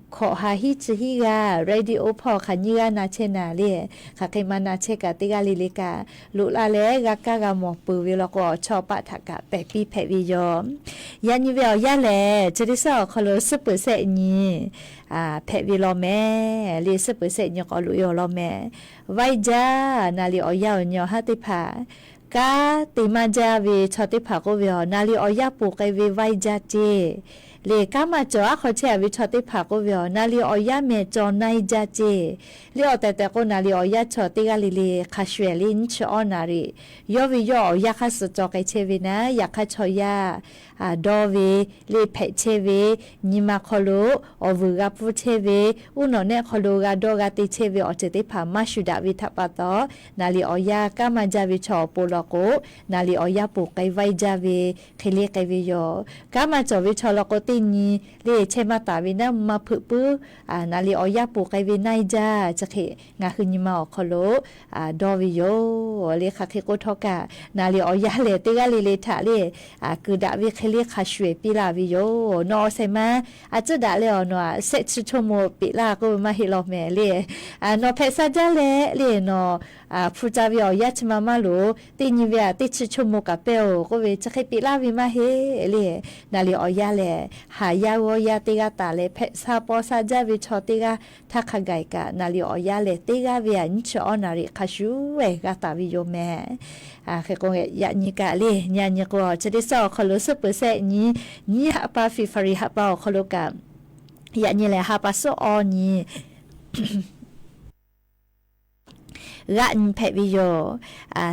hkawꞈ ha hiˉ chi hiˉ g'aˇ, radio hpawˇ hk'aˬ nyiˇ g'aˇ na chehˇ naˍ le. Hk'aˬ hk'e maˇ na chehˇ kaꞈ teˇ g'aˇ le le kaꞈ loꞈ la leh g'a kaˇ g'a mawˬ peuˬ ve law k'o, awˬ chawˇ paˆ htaꞈ kaꞈ pehˬ piˇ hpehꞈ ve yoˬ. Yaꞈ nyi ve awˬ yanˇ lehˬ, chi teˇ shaˉ awˬ hk'aw lo suhˉ peuˬ shehˆ nyi hpehꞈ ve law mehˍ le. Suhˉ peuˬ shehˆ nyi k'awꞈ loꞈ e awˬ lawn mehˍ. Vaiˇ jaˇ, naˍ riˍ awˬ yanˇ awˬ nyi awˬ haˉ teˇ hpaˍ kanˉ te maˇ jaˇ ve chaw teˇ hpaˍ k'oˆ ve, awˬ naˍ riˍ awˬ yanˇ ponˬ k'ai ve vaiˇ jaˇ ceˇ le. Kanˉ maˇ cawˬ aˉ hk'aw chehˇ a ve chaw teˇ hpaˍ k'oˆ ve, awˬ naˍ riˍ awˬ yanˇ mehˍ cawˬ na e jaˇ ceˇ le. Awˬ tehˬ tehˬ k'o, naˍ riˍ awˬ yanˇ chaw teˇ g'aˇ le le hk'a shuˍ ehˍ le nyiˇ chi awˇ naˍ riˍ yawˇ ve yawˇ awˬ yanˇ hk'aˇ suh cawˬ k'ai chehˇ ve naˉ, yaꞈ hk'aˇ chaw yaˇ dawˇ ve le hpehꞈ chehˇ ve, nyi ma hk'aw lo awˬ vuiˬ g'a pfuhˇ chehˇ ve, uˉ nawˬ nehˆ hk'aw lo g'a dawˇ g'a te chehˇ ve awˬ ceuˬ teˇ hpaˍ maˇ shuˍ daꞈ ve htaꞈ pa taw, naˍ riˍ awˬ yanˇ kanˉ maˇ jaˇ ve chaw awˬ pon law k'o, naˍ riˍ awˬ yanˇ ponˬ k'ai vaiˇ jaˇ ve hk'e le k'ai ve yoˬ. Kanˉ maˇ cawˬ ve chaw law k'o, teˇ nyi le chehˇ maˇ taˍ ve naˉ maˇ hpeuꞈ puiˉ, naˍ liˍ awˬ yanˇ ponˬ k'ai ve naˇ jaˇ chi hk'e ngaˬ hui nyi ma awˬ hk'aw lo dawˇ ve yoˬ le. Hk'aˬ hk'e k'o htawˇ kaꞈ, naˍ liˍ awˬ yanˇ lehˬ teˇ g'aˇ le le htaꞈ le kuiˬ daꞈ ve hk'e le hk'a shuˍ ehˍ piˇ laˇ ve yoˬ. Nawˬ awˬ shehˍ ma a ciˉ daꞈ leh awˬ nawˬ a shehˆ chi chaw mo peꞈ laˇ k'oˆ ve maˇ heˆ law mehˍ le. Nawˬ hpehꞈ sha jaˇ leh le nawˬ hpu ca ve awˬ yanˇ chi ma maˇ loˍ, teˇ nyi ve a teˇ chi chaw mo kaꞈ pehˇ-oˬ k'oˆ ve chi hk'e peꞈ laˇ ve maˇ heˆ le. Naˍ liˍ awˬ yanˇ lehˬ haˍ yaˇ g'awˇ yaˇ teˇ g'aˇ taˍ leh hpehꞈ sha paw sha jaˇ ve chaw teˇ g'aˇ htaˇ hk'a gaˬ kaꞈ, naˍ liˍ awˬ yanˇ lehˬ teˇ g'aˇ ve a nyiˇ chi awˉ naˍ riˍ hk'a shuˍ ehˍ g'a taˍ ve yoˬ mehˍ. Hk'e k'o yaꞈ nyi kaꞈ le, yaꞈ nyi k'o chi teˇ suhˉ awˬ hk'aw lo suhˉ peuˬ sehˆ nyi, nyiˇ haꞈ pa February haꞈ pa awˬ hk'aw lo kaꞈ, yaꞈ nyi lehˬ ha pa suhˉ awˬ nyi g'aˆ nyi hpehꞈ ve yoˬ.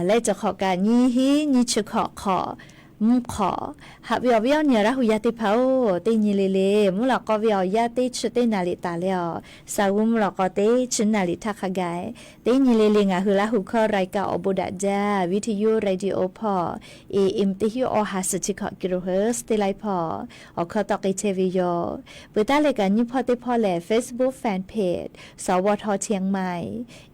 Leh cawˬ hk'awꞈ kaꞈ nyiˇ hinˉ nyiˇ chi hkawꞈ hk'awꞈ mvuhˇ hk'awꞈ haꞈ ve awˬ viˉ awˬ nyi Laˇ hu yaˇ teˇ hpaˍ-oˬ, teˇ nyi le le mvuhˇ lawꞈ k'aw ve awˬ yanˇ teˇ chi teˇ naˍ liˍ taˍ leh awˬ, saˍ g'uˇ mvuhˇ lawꞈ k'aw teˇ chi naˍ liˍ htaˇ hk'a gaˬ, teˇ nyi le le ngaˬ hui Laˇ hu hkawˇ รายการ awˬ bon daꞈ jaˇ video radio hpawˇ, AM teˇ hinˉ awˬ ha suhˍ chi hkawꞈ kilohertz teˇ laiˉ hpawˇ awˬ hkawˇ tawˆ k'ai chehˇ ve yoˬ. Peuˬ taˉ leh kaꞈ nyiˇ hpawˇ teˇ hpawˇ lehˬ Facebook fan page สวท เชียงใหม่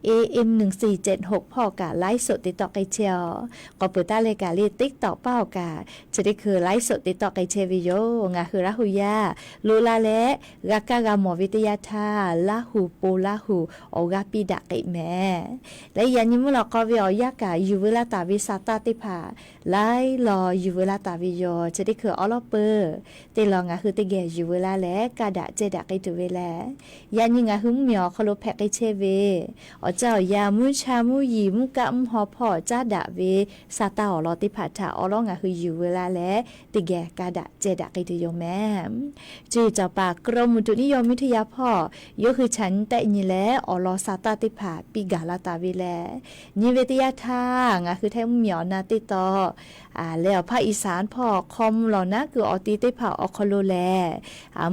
AM หนึ่งสี่เจ็ดหก hpawˇ kaꞈ ไลฟ์สด te tawˆ k'ai chehˇ-oˬ. K'awꞈ peuˬ taˉ leh kaꞈ le TikTok paˇ awˬ kaꞈ chi teˇ hkui ไลฟ์สด te tawˆ k'ai chehˇ ve yoˬ. Ngaˬ hui Laˇ hu yaˇ loꞈ la leh g'a kaˇ g'a mawˬ ve teˇ yanˇ htaˇ, Laˇ hu po Laˇ hu awˬ g'aˇ piˇ daꞈ k'ai mehˍ. Leh yaꞈ nyi mvuhˇ lawꞈ k'aw ve awˬ yanˇ kaꞈ yuˬ veu laˇ taˍ ve sa taˇ teˇ hpaˍ laiˉ law yuˬ veu laˇ taˍ ve yoˬ. Chi teˇ hkui awˉ lawˉ peuˬ teˇ law ngaˬ hui teˇ geh yuˬ veu laˇ leh kaˇ daꞈ ceh daꞈ k'ai tuˬ ve lehˬ, yaꞈ nyi ngaˬ hui mvuhˇmiˬ awˬ hk'aw lo hpehꞈ k'ai chehˇ ve awˬ caˇ awˬ yanˇ mvuhˇ cha mvuhˇ yiˍ mvuhˇ kaˆ mvuhˇ haw hpawˇ caˉ daꞈ ve sa taˇ awˬ lawn teˇ hpaˍ htaꞈ awˉ lawˉ ngaˬ hui yuˬ veu laˇ leh teˇ geh kaˇ daꞈ ceh daꞈ k'ai tuˬ yoˬ mehˍ. Cuˇ yiˍ cawˬ paˍ กรมอุตุนิยมวิทยา hpawˇ yawˇ hui chaꞈ nyi tehˆ nyi leh awˬ lawn sa taˇ teˇ hpaˍ piˇ gaˬ la taˍ ve lehˬ, nyi ve teˇ yanˇ htaˇ ngaˬ hui Htaiˇ mvuhˇmiˬ awˬ na teˇ taw leh awˬ hpaˇ อีสาน hpawˇ hk'aw mvuh lawˬ naˉ kuiˬ awˬ ti teˇ hpaˍ awˬ hk'aw lo lehˬ,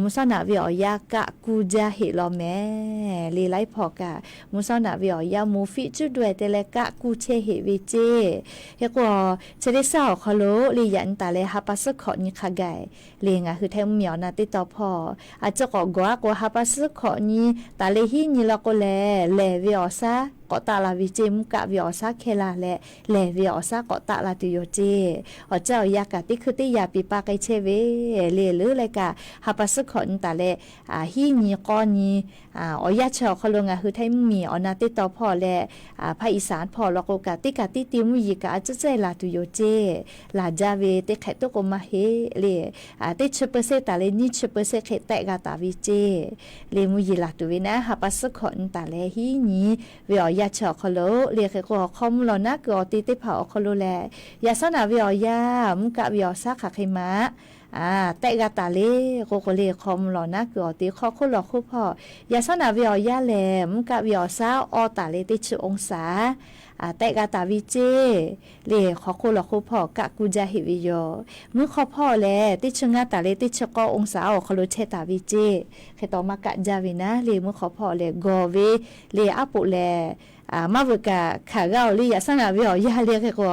mvuhˇ shawˉ naꞈ ve awˬ yanˇ kaˆ kuˇ jaˇ heˆ law mehˍ. Le laiˉ hpawˇ kaꞈ mvuhˇ shawˉ naꞈ ve awˬ yanˇ moˍ fiˆ cuˉ daweh te leh kaˆ kuˇ chehˇ heˆ ve ceˇ. Hk'e k'o, chi teˇ suhˉ awˬ hk'aw lo le yaꞈ nyi taˍ leh ha pa suhˉ hkawꞈ nyi hk'a gaˬ le ngaˬ hui Htaiˇ mvuhˇmiˬ awˬ na teˇ taw hpawˇ a ciˉ k'awꞈ gawˬ a k'o, ha pa suhˉ hkawꞈ nyi taˍ leh hiˉ nyi law k'o lehˬ, lehˬ ve awˬ shaˉ k'awꞈ taˆ la ve ceˇ, mvuhˇ kaˆ ve awˬ shaˉ hkehˇ la leh lehˬ ve awˬ shaˉ k'awꞈ taˆ la tuˬ yoˬ ceˇ. Awˬ caˇ awˬ yanˇ kaꞈ teˇ hkui teˇ yaꞈ piˍ pa k'ai chehˇ ve le leuˉ leh kaꞈ, ha pa suhˉ hkawꞈ nyi taˍ leh hiˉ nyi k'awˇ nyi awˬ yanˇ chi awˬ hk'aw lo ngaˬ hui Htaiˇ mvuhˇmiˬ awˬ na teˇ taw hpawˇ leh hpaˇ อีสาน hpawˇ law k'o kaꞈ teˇ kaꞈ tiˉ te mvuhˇ yeˬ kaꞈ a ciˉ cehˇ laˬ tuˬ yoˬ ceˇ. Laˬ jaˇ ve teˇ hk'ehꞈ toˉ k'o maˇ heˆ le. Teˇ chi เปอร์เซ็นต์ taˍ leh nyiˇ chi เปอร์เซ็นต์ hk'e tehˆ g'a taˍ ve ceˇ. Le mvuhˇ yeˬ laˬ tuˬ ve naˉ ha pa suhˉ hkawꞈ nyi taˍ leh hiˉ nyi ve awˬ yanˇ chi awˬ hk'aw lo le hk'e k'o, awˬ hk'aw mvuh lawˬ naˉ kuiˬ awˬ ti teˇ hpaˍ awˬ hk'aw lo lehˬ, yaꞈ shawˉ naꞈ ve awˬ yanˇ mvuhˇ kaˆ ve awˬ shaˉ hk'aˬ hk'e ma tehˆ g'a taˍ le k'o k'o le, hk'aw mvuh lawˬ naˉ kuiˬ awˬ ti hk'aw hk'oˆ lawˬ hk'oˆ hpawˇ yaꞈ shawˉ naꞈ ve awˬ yanˇ lehˬ mvuhˇ kaˆ ve awˬ shaˉ awˇ taˍ leh teˇ chi องศา tehˆ g'a taˍ ve ceˇ. Le hk'aw hk'oˆ lawˬ hk'oˆ hpawˇ kaˆ kuˇ jaˇ heˆ ve yoˬ. Mvuhˇ hk'aw hpawˇ lehˬ teˇ chi ngaˇ taˍ leh teˇ chi k'awˇ องศา awˬ hk'aw lo chehˇ taˍ ve ceˇ. Hk'e taw maˇ kaˆ jaˇ ve naˉ le mvuhˇ hk'aw hpawˇ lehˬ gawˬ ve le aˉ poꞈ lehˬ maˇ veuꞈ kaꞈ hkanˍ g'a-oˬ le, yaꞈ shawˉ naꞈ ve awˬ yanˇ le hk'e k'o,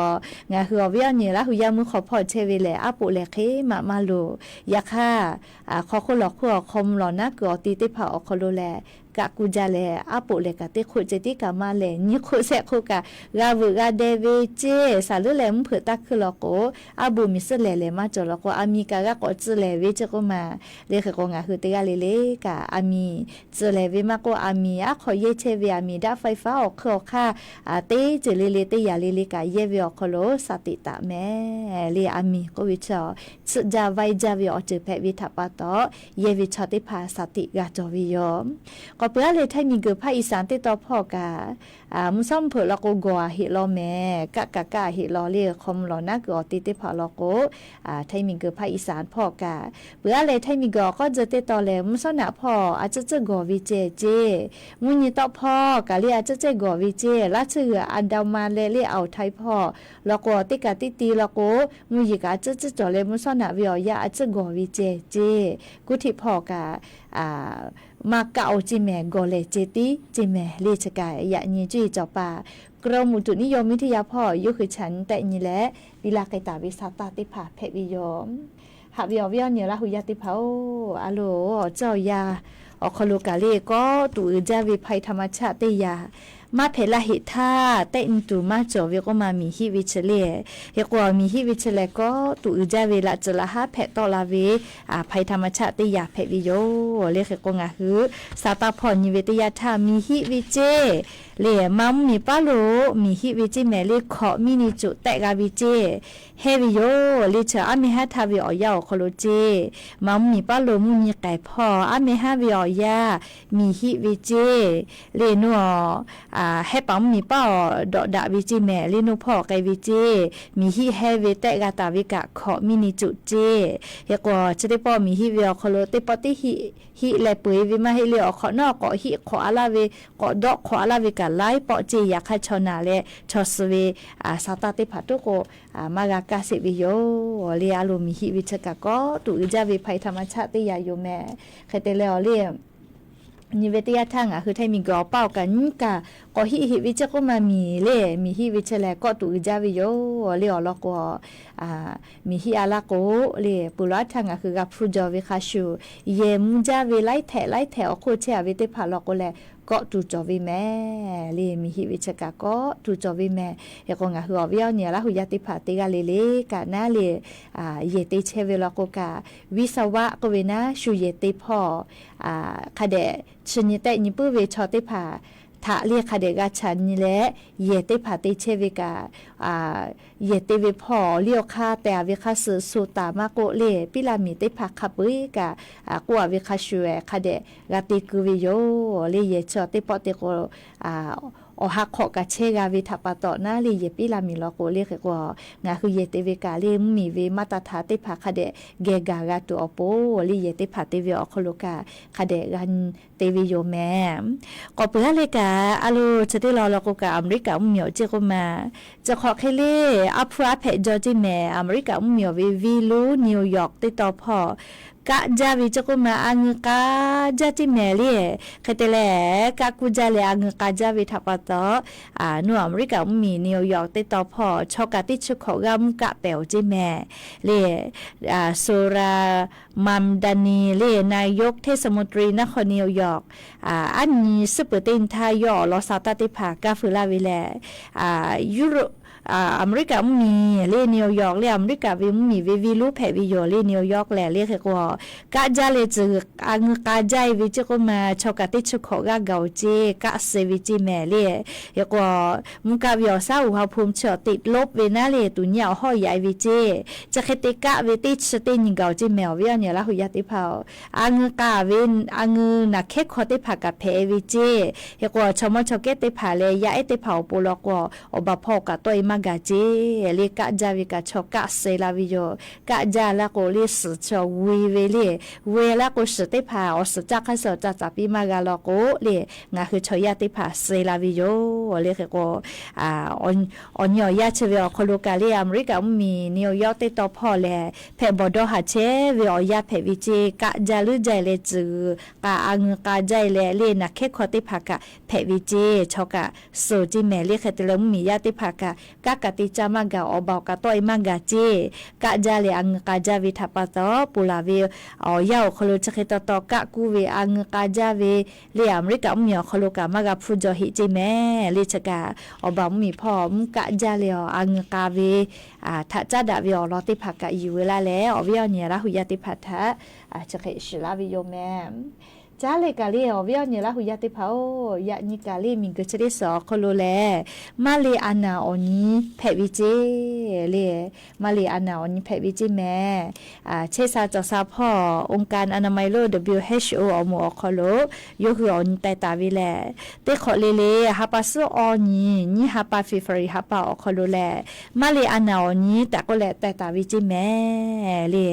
ngaˬ hui awˬ viˉ awˬ nyi Laˇ hu yaˇ mvuhˇ hk'aw hpawˇ chehˇ ve lehˬ aˉ poꞈ lehˬ hk'e maꞈ maˇ loˍ. Yaꞈ hk'aˇ, hk'aw hk'oˆ lawˬ hk'oˆ awˬ hk'aw mvuh lawˬ naˉ kuiˬ awˬ ti teˇ hpaˍ awˬ hk'aw lo lehˬ kaˆ kuˇ jaˇ leh aˉ poꞈ lehˬ kaꞈ teˇ hk'oˆ ceh tiˉ kaꞈ maˇ lehˬ, nyiˇ hk'oˆ shehˆ hk'oˆ kaꞈ g'a veuꞈ g'a deh ve ceˇ. Shaˍ leuˉ leh mvuhˇ hpeuꞈ taˇ hkuiˇ law k'o, aˉ boꞈ miˬ suhˉ lehˬ lehˬ maˇ cawˬ law k'o, aˬ miˍ kaꞈ g'a k'awꞈ tcuh lehˬ ve ceˇ k'oˆ ma. Le hk'e k'o ngaˬ hui teˇ g'aˇ le le kaꞈ aˬ miˍ tcuh lehˬ ve maˇ k'oˆ, aˬ miˍ aˉ hk'aw yehˇ chehˇ ve aˬ miˍ daꞈ faiˇ faˉ awˬ hk'eun awˬ hk'aˇ teˇ ceuˬ le le teˇ yaꞈ le le kaꞈ yehˇ ve awˬ hk'aw lo shaˍ tiꞈ taˍ mehˍ le. Aˬ miˍ k'oˆ ve chi tsuhꞈ jaˇ vaiˇ jaˇ ve awˬ ceuˬ hpehꞈ ve htaꞈ pa taw, yehˇ ve chaw teˇ hpaˍ shaˍ tiꞈ g'a cawˬ ve yoˬ. K'awꞈ peuˬ aˉ leh Htaiˇ miˬguiˬ hpaˇ อีสาน teˇ taw hpawˇ kaꞈ mvuhˇ shawˉ mvuhˇ hpeuꞈ law k'o gawˬ a heˆ law mehˍ, kaˆ kaꞈ kaˆ a heˆ law le, hk'aw mvuh lawˬ naˉ kuiˬ awˬ ti teˇ hpaˍ law k'o, Htaiˇ miˬguiˬ hpaˇ อีสาน hpawˇ kaꞈ peuˬ aˉ leh Htaiˇ miˬguiˬ awˬ k'awˇ tcuh teˇ taw lehˬ mvuhˇ shawˉ naꞈ hpawˇ a ciˉ ciˉ gawˬ ve ceh ceˇ. Mvuhˇ nyi tawˆ hpawˇ kaꞈ le a ciˉ ciˉ gawˬ ve ceˇ. Laˇ tsuhˇ g'uiˬ Andaman leh le Awˬ htaiˍ hpawˇ law k'o, teˇ kaꞈ tiˉ ti law k'o, mvuhˇ yeˬ kaꞈ a ciˉ ciˉ cawˬ leh mvuhˇ shawˉ naꞈ ve awˬ yanˇ a ciˉ gawˬ ve ceh ceˇ. Kuˇ htiˆ hpawˇ kaꞈ maˇ kaˆ-oˬ ceˇ mehˍ, gawˬ lehˬ ceh tiˉ ceˇ mehˍ le. Chi kaꞈ yaꞈ nyi cuˇ yiˍ cawˬ paˍ กรมอุตุนิยมวิทยา hpawˇ yawˇ hui chaꞈ nyi tehˆ nyi leh piˇ laˇ k'ai taˍ ve sa taˇ teˇ hpaˍ hpehꞈ ve yoˬ. Haꞈ ve awˬ viˉ awˬ nyi Laˇ hu yaˇ teˇ hpaˍ-oˬ, a loˬ, awˬ ceuˬ awˬ yanˇ awˬ hk'aw lo kaꞈ le kawˆ tuꞈ uiˍ jaˇ ve ภัยธรรมชาติ teˇ yanˇ, maˇ hpehꞈ laˇ heꞈ htaˇ tehˆ nyi tuˬ maˇ cawˬ ve k'oˆ ma miˬ hiˆ ve chi le. Hk'e k'o, miˬ hiˆ ve chi lehˬ, kawˆ tuꞈ uiˍ jaˇ ve laꞈ tcuh laꞈ haˉ hpehꞈ tawˆ la ve ภัยธรรมชาติ teˇ yanˇ hpehꞈ ve yoˬ. Le hk'e k'o, ngaˬ hui sa taˇ hpawˇ nyi ve teˇ yanˇ htaˇ miˬ hiˆ ve ceˇ le, ma mvuhˇ miˬ paˉ lo miˬ hiˆ ve ceˇ mehˍ le, hkawꞈ miˇ ni coꞈ tehˆ g'a ve ceˇ hehnˇ ve yoˬ. Le chi aˉ meh haˉ htaˇ ve awˬ yanˇ awˬ hk'aw lo ceˇ, ma mvuhˇ miˬ paˉ lo mvuhˇ nyi k'ehˬ hpawˇ aˉ meh haˉ ve awˬ yanˇ miˬ hiˆ ve ceˇ le, nawˬ hehˉ paˍ mvuhˇ miˬ paˉ awˬ dawꞈ daꞈ ve ceˇ mehˍ le, nawˬ hpawˇ k'ai ve ceˇ, miˬ hiˆ hehnˇ ve tehˆ g'a taˍ ve kaꞈ hkawꞈ miˇ ni coꞈ ceˇ. Hk'e k'o, chi teˇ pawˆ miˬ hiˆ ve awˬ hk'aw lo teˇ pawˆ teˇ hiˆ hiˆ leh peu-eˬ ve maˇ heˆ le, awˬ hk'awꞈ nawˉ k'awꞈ hiˆ hk'awꞈ a laˇ ve, k'awꞈ dawˆ hk'awꞈ a laˇ ve kaꞈ laiˉ pawˆ ceˇ. Yaꞈ hk'aˇ chaw naˬ leh chaw suh ve sa taˇ teˇ hpaˍ tuˉ k'o, maˇ g'a kaˇ sheˍ ve yoˬ. Le a loˬ, miˬ hiˆ ve chi kaꞈ kawˆ tuꞈ uiˍ jaˇ ve ภัยธรรมชาติ teˇ yanˇ yoˬ mehˍ. Hk'e te leh awˬ le nyi ve teˇ yanˇ htaˇ ngaˬ hui htaiˇ miˬguiˬ awˬ paˇ awˬ kaꞈ nyiˉ kaꞈ k'awꞈ hiˆ heꞈ ve ceˇ k'oˆ ma miˬ le, miˬ hiˆ ve chi lehˬ kawˆ tuꞈ uiˍ jaˇ ve yoˬ. Le awˬ lawn k'o, miˬ hiˆ a laˇ k'o le, peuˬ laˬ aˉ htaˇ ngaˬ hui g'a hpuˇ jaw ve hk'a shuˍ, yehˬ mvuh jaˇ ve laiˉ htehꞈ laiˉ htehꞈ awˬ hk'oˆ chehˇ a ve teˇ hpaˍ law k'o lehˬ, kawˆ tuˬ cawˬ ve mehˍ le. Miˬ hiˆ ve chi kaꞈ kawˆ tuˬ cawˬ ve mehˍ. Hk'e k'o, ngaˬ hui awˬ viˉ awˬ nyi Laˇ hu yaˇ teˇ hpaˍ teˇ g'aˇ le le kaꞈ naˉ le, yehˬ te chehˇ ve law k'o kaꞈ, วิศวะ k'oˆ ve naˉ shu yehˬ te hpawˇ hk'a dehꞈ chi nyi tehˆ nyi puiˉ ve chaw teˇ hpaˍ htaꞈ le hk'a dehꞈ g'a chaꞈ nyi leh, yehˬ teˇ hpaˍ te chehˇ ve kaꞈ, yehˬ te ve hpawˇ awˬ liˇ awˬ hk'aˇ teh a ve hk'a shuˍ, shu taˍ maˇ k'oˆ le, piˉ la miˬ teˇ hpaˍ hk'a peu-eˬ kaꞈ k'oˆ a ve hk'a shuˍ, hk'a dehꞈ g'a te keu ve yoˬ. Le yehˬ chi teˇ pawˆ te k'o, awˬ ha hk'awꞈ kaꞈ chehˇ g'a ve htaꞈ pa taw naˉ le, yehˬ piˉ la miˬ law k'o le hk'e k'o, ngaˬ hui yehˬ te ve kaꞈ le mvuhˇ miˬ ve maˇ taˇ htaˇ teˇ hpaˍ hk'a dehꞈ geh gaˬ g'a tuˬ awˬ pon le, yehˬ teˇ hpaˍ te ve awˬ hk'aw lo kaꞈ hk'a dehꞈ g'a te ve yoˬ mehˍ. K'awꞈ peuˬ aˉ le kaꞈ a loˬ, chi teˇ law law k'o kaꞈ Aˍmeˍriˆkaˍ mvuhˇ miˬ awˬ ceˇ k'oˆ ma, chi hk'awꞈ hk'e le, aˉ hpuˇ aˉ hpehꞈ jaw ceˇ mehˍ. Aˍmeˍriˆkaˍ mvuhˇ miˬ awˬ ve venˇ lonˉ New York teˇ taw hpawˇ kaˆ jaˇ ve ceˇ k'oˆ ma, a ngeu k'a jaˇ ceˇ mehˍ le. Hk'e te leh, kaˆ kuˇ jaˇ leh a ngeu k'a jaˇ ve htaꞈ pa taw, nawˬ Aˍmeˍriˆkaˍ mvuhˇ miˬ New York teˇ taw hpawˇ chaw kaꞈ teˇ chi hkawꞈ g'aˇ mvuhˇ kaˆ pehˍ awˬ ceˇ mehˍ le. Sora Mamdani le นายกเทศมนตรีนครนิวยอร์ก aˉ nyi suhˉ peuˬ teˇ nyi htaˇ yawˇ awˬ lawn sa taˇ teˇ hpaˍ kaˇ feu laˇ ve lehˬ, Europe, Aˍmeˍriˆkaˍ mvuhˇ miˬ le New York le Aˍmeˍriˆkaˍ ve mvuhˇ miˬ ve venˇ lonˉ hpehꞈ ve yoˬ le New York lehˬ. Le hk'e k'o, kaˆ jaˇ leh tcuh a ngeu k'a jaˇ e ve ceˇ k'oˆ ma, chaw kaꞈ teˇ chi hkawꞈ g'aˇ gaˬ awˬ ceˇ kaˆ suh ve ceˇ mehˍ le. Hk'e k'o, mvuhˇ kaˆ ve awˬ shaˉ uiˍ ha hpu chi awˬ teꞈ lonˉ ve naˉ le tuˬ nyi awˬ hawˉ yaꞈ e ve ceˇ, chi hk'e te kaˆ ve teˇ chi teˇ nyi gaˬ awˬ ceˇ mehˍ. Awˬ viˉ awˬ nyi Laˇ hu yaˇ teˇ hpaˍ-oˬ, a ngeu k'a ve a ngeu naˬ hkehˉ hk'aw teˇ hpaˍ kaꞈ hpehꞈ e ve ceˇ. Hk'e k'o, chaw mawˇ chaw kehˉ teˇ hpaˍ leh yaˇ ehˉ teˇ hpaˍ awˬ pon law k'o, awˬ baˬ hpawˇ kaꞈ tawˆ e maˇ gaˬ ceˇ le. Kaˆ jaˇ ve kaꞈ chaw kaˆ suh la ve yoˬ. Kaˆ jaˇ laˇ k'o le suhˍ chi awˬ g'uiˬ ve le, g'uiˬ laˇ k'o suhˍ teˇ hpaˍ awˬ suhˍ caˇ hk'aˇ suh awˬ caˇ caˍ piˇ maˇ g'a law k'o le, ngaˬ hui chaw yaˇ teˇ hpaˍ suh la ve yoˬ. Le hk'e k'o, awˬ nyi awˬ yanˇ chi ve awˬ hk'aw lo kaꞈ le Aˍmeˍriˆkaˍ mvuhˇ miˬ New York teˇ taw hpawˇ lehˬ, hpehꞈ bawˬ dawˇ haˍ chehˇ ve awˬ yanˇ hpehꞈ ve ceˇ. Kaˆ jaˇ leuˉ jaˇ e leh tcuh k'a a ngeu k'a jaˇ e leh le naˬ hkehˉ hk'aw teˇ hpaˍ kaꞈ hpehꞈ ve ceˇ. Chaw kaꞈ suh ceˇ mehˍ. Le hk'e te leh mvuhˇ miˬ yaˇ teˇ hpaˍ kaꞈ kaˆ kaꞈ te caˇ maˇ gaˬ, awˬ baˬ awˬ kaꞈ tawˆ e maˇ gaˬ ceˇ. Kaˆ jaˇ leh a ngeu k'a jaˇ ve htaꞈ pa taw, ponˬ laˬ ve awˬ yanˇ awˬ hk'aw lo chi hk'e taw taw kaˆ kuˇ ve a ngeu k'a jaˇ ve le Aˍmeˍriˆkaˍ mvuhˇ miˬ awˬ hk'aw lo kaꞈ maˇ g'a hpuˇ jaw heˆ ceˇ mehˍ. Le chi kaꞈ awˬ baˬ mvuhˇ miˬ hpawˇ mvuhˇ kaˆ jaˇ leh a ngeu k'a ve htaꞈ caˉ daꞈ ve awˬ lawn teˇ hpaˍ kaꞈ yuˬ ve laˇ leh, awˬ viˉ awˬ nyi Laˇ hu yaˇ teˇ hpaˍ htaꞈ chi hk'e shiˍ laˇ ve yoˬ mehˍ. Caˉ leh kaꞈ le awˬ viˉ awˬ nyi Laˇ hu yaˇ teˇ hpaˍ-oˬ, yaꞈ nyi kaꞈ le miˬguiˬ chi teˇ suhˍ awˬ hk'aw lo lehˬ, maˇ le a naˬ awˬ nyi hpehꞈ ve ceˇ le. Maˇ le a naˬ awˬ nyi hpehꞈ ve ceˇ mehˍ. Chehˇ sha cawˬ sha hpawˇ องค์การอนามัยโลก WHO awˬ moˍ awˬ hk'aw lo yawˇ hui awˬ nyi taiˍ taˍ ve lehˬ, teˇ hk'awꞈ le le ha pa suhˉ awˬ nyi nyiˇ ha pa February ha pa awˬ hk'aw lo lehˬ, maˇ le a naˬ awˬ nyi tehꞈ k'oˆ leh taiˍ taˍ ve ceˇ mehˍ le.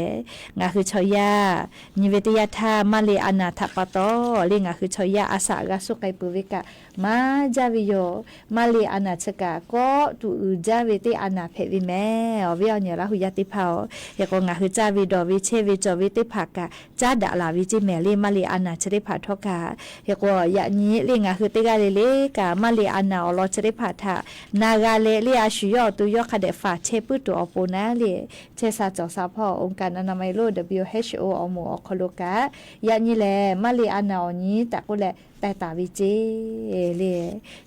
Ngaˬ hui chaw yaˇ nyi ve teˇ yanˇ htaˇ maˇ le a naˬ htaꞈ pa taw, le ngaˬ hui chaw yaˇ a shaꞈ g'a suh k'ai peuˬ ve kaꞈ maˇ jaˇ ve yoˬ. Maˇ le a naˬ chi kaꞈ kawˆ tuˬ uiˍ jaˇ ve teˇ a naˬ hpehꞈ ve mehˍ. Awˬ viˉ awˬ nyi Laˇ hu yaˇ teˇ hpaˍ-oˬ, hk'e k'o ngaˬ hui caˇ ve dawˬ ve chehˇ ve cawˬ ve teˇ hpaˍ kaꞈ caˉ daꞈ laˬ ve ceˇ mehˍ le, maˇ le a naˬ chi teˇ hpaˍ htawˇ kaꞈ. Hk'e k'o yaꞈ nyi le ngaˬ hui teˇ g'aˇ le le kaꞈ maˇ le a naˬ awˬ lawn chi teˇ hpaˍ htaꞈ na g'a leh le, a shu yawˇ awˬ to yawˇ hk'a dehꞈ faˍ chehˇ puiˉ tuˬ awˬ pon naˉ le, chehˇ sha cawˬ sha hpawˇ องค์การอนามัยโลก WHO awˬ moˍ awˬ hk'aw lo kaꞈ yaꞈ nyi lehˬ maˇ le a naˬ awˬ nyi tehꞈ k'oˆ leh teh taˍ ve ceˇ le.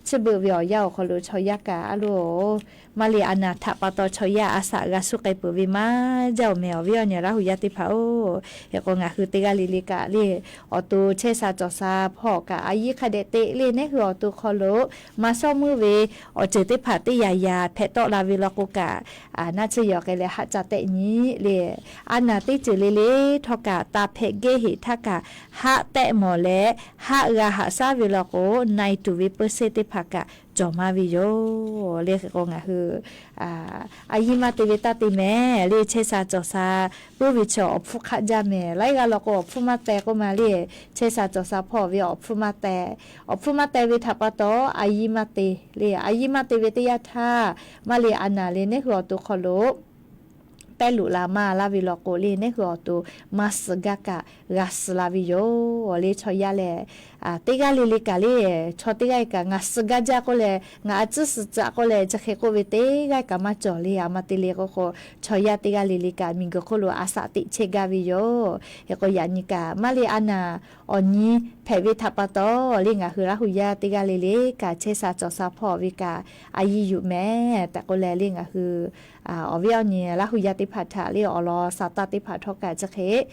Chi beuꞈ ve awˬ yanˇ awˬ hk'aw lo chaw yaˇ kaꞈ a loˬ, maˇ le a naˬ htaꞈ pa taw chaw yaˇ a shaꞈ g'a suh k'ai peuˬ ve maˇ jaˇ-oˬ mehˍ. Awˬ viˉ awˬ nyi Laˇ hu yaˇ teˇ hpaˍ-oˬ, hk'e k'o ngaˬ hui teˇ g'aˇ le le kaꞈ le awˬ to chehˇ sha cawˬ sha hpawˇ kaꞈ a yiˇ hk'a dehꞈ te le, neˉ hui awˬ to hk'aw lo maˇ shawˉ meuˇ ve awˬ ceuˬ teˇ hpaˍ teˇ yaꞈ yaꞈ hpehꞈ tawˆ la ve law k'o kaꞈ, naˆ tsuhˇ yaw k'ai leh haˆ ca tehˆ nyi le. A naˬ teˇ ceuˬ le le htawˇ kaꞈ taˍ hpehꞈ gehˇ heꞈ htaˇ kaꞈ haˆ tehˆ mawˬ leh haˆ g'a haꞈ shaˉ ve law k'o, na e tuˬ ve เปอร์เซ็นต์ teˇ hpaˍ kaꞈ cawˬ maˇ ve yoˬ le. Hk'e k'o ngaˬ hui a yiˇ maˇ te ve taˇ te mehˍ le, chehˇ sha cawˬ sha puiˉ ve chi awˬ hpfuhˇ hk'aˆ jaˇ mehˍ. Laiˉ g'aˇ law k'o awˬ hpfuhˇ maˇ teh k'oˆ ma le, chehˇ sha cawˬ sha hpawˇ ve awˬ hpfuhˇ maˇ teh. Awˬ hpfuhˇ maˇ teh ve htaꞈ pa taw a yiˇ maˇ te le. A yiˇ maˇ te ve teˇ yanˇ htaˇ maˇ le a naˬ le neˉ hui awˬ to hk'aw lo pehˇ luꞈ la maˇ laˇ ve law k'o le, neˉ hui awˬ to maˇ suh gaˇ kaꞈ g'a suh la ve yoˬ le. Chaw yaˇ lehˬ teˇ g'aˇ le le kaꞈ le, chaw teˇ g'aˇ kaꞈ ngaˬ suh gaˇ jaˇ k'oˆ leh, ngaˬ a tcuhˉ suh tcuh k'oˆ leh chi hk'e k'oˆ ve teˇ g'aˇ kaꞈ maˇ cawˬ le. A ma te le k'oˆ k'o, chaw yaˇ teˇ g'aˇ le le kaꞈ miˬguiˬ hk'oˆ lo a shaꞈ teꞈ chehˇ gaˇ ve yoˬ. Hk'e k'o yaꞈ nyi kaꞈ maˇ le a naˬ awˬ nyi hpehꞈ ve htaꞈ pa taw le, ngaˬ hui Laˇ hu yaˇ teˇ g'aˇ le le kaꞈ chehˇ sha cawˬ sha hpawˇ ve kaꞈ a yiˇ yuˬ mehˍ tehꞈ k'oˆ leh le, ngaˬ hui awˬ viˉ awˬ nyi Laˇ hu yaˇ teˇ hpaˍ htaꞈ le awˬ lawn sa taˇ teˇ hpaˍ htawˇ kaꞈ chi hk'e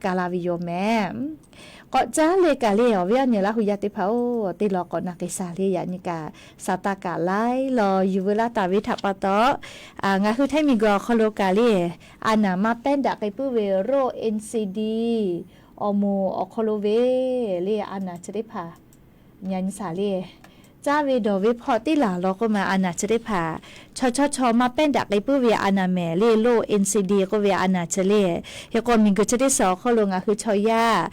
ka la ve yoˬ mehˍ. K'awꞈ caˉ le kaꞈ le awˬ viˉ awˬ nyi Laˇ hu yaˇ teˇ hpaˍ-oˬ, teˇ lawn k'awꞈ na k'ai shaˍ le. Yaꞈ nyi kaꞈ sa taˇ kaꞈ laiˉ law yuˬ veu laˇ taˍ ve htaꞈ pa taw, ngaˬ hui Htaiˇ miˬguiˬ awˬ hk'aw lo kaꞈ le a naˬ maˇ pehˉ daꞈ k'ai puiˉ ve โรค NCD awˬ moˍ awˬ hk'aw lo ve le a naˬ chi teˇ hpaˍ nyi nyi shaˍ le. Caˇ ve dawˬ ve hpawˇ teˇ laˬ law k'oˆ ma a naˬ chi teˇ hpaˍ chaw chawˇ chaw maˇ pehˉ daꞈ k'ai puiˉ ve a naˬ mehˍ le, โรค NCD k'oˆ ve a naˬ chi le. Hk'e k'o miˬguiˬ chi teˇ shiˍ awˬ hk'aw lo ngaˬ hui chaw yaˇ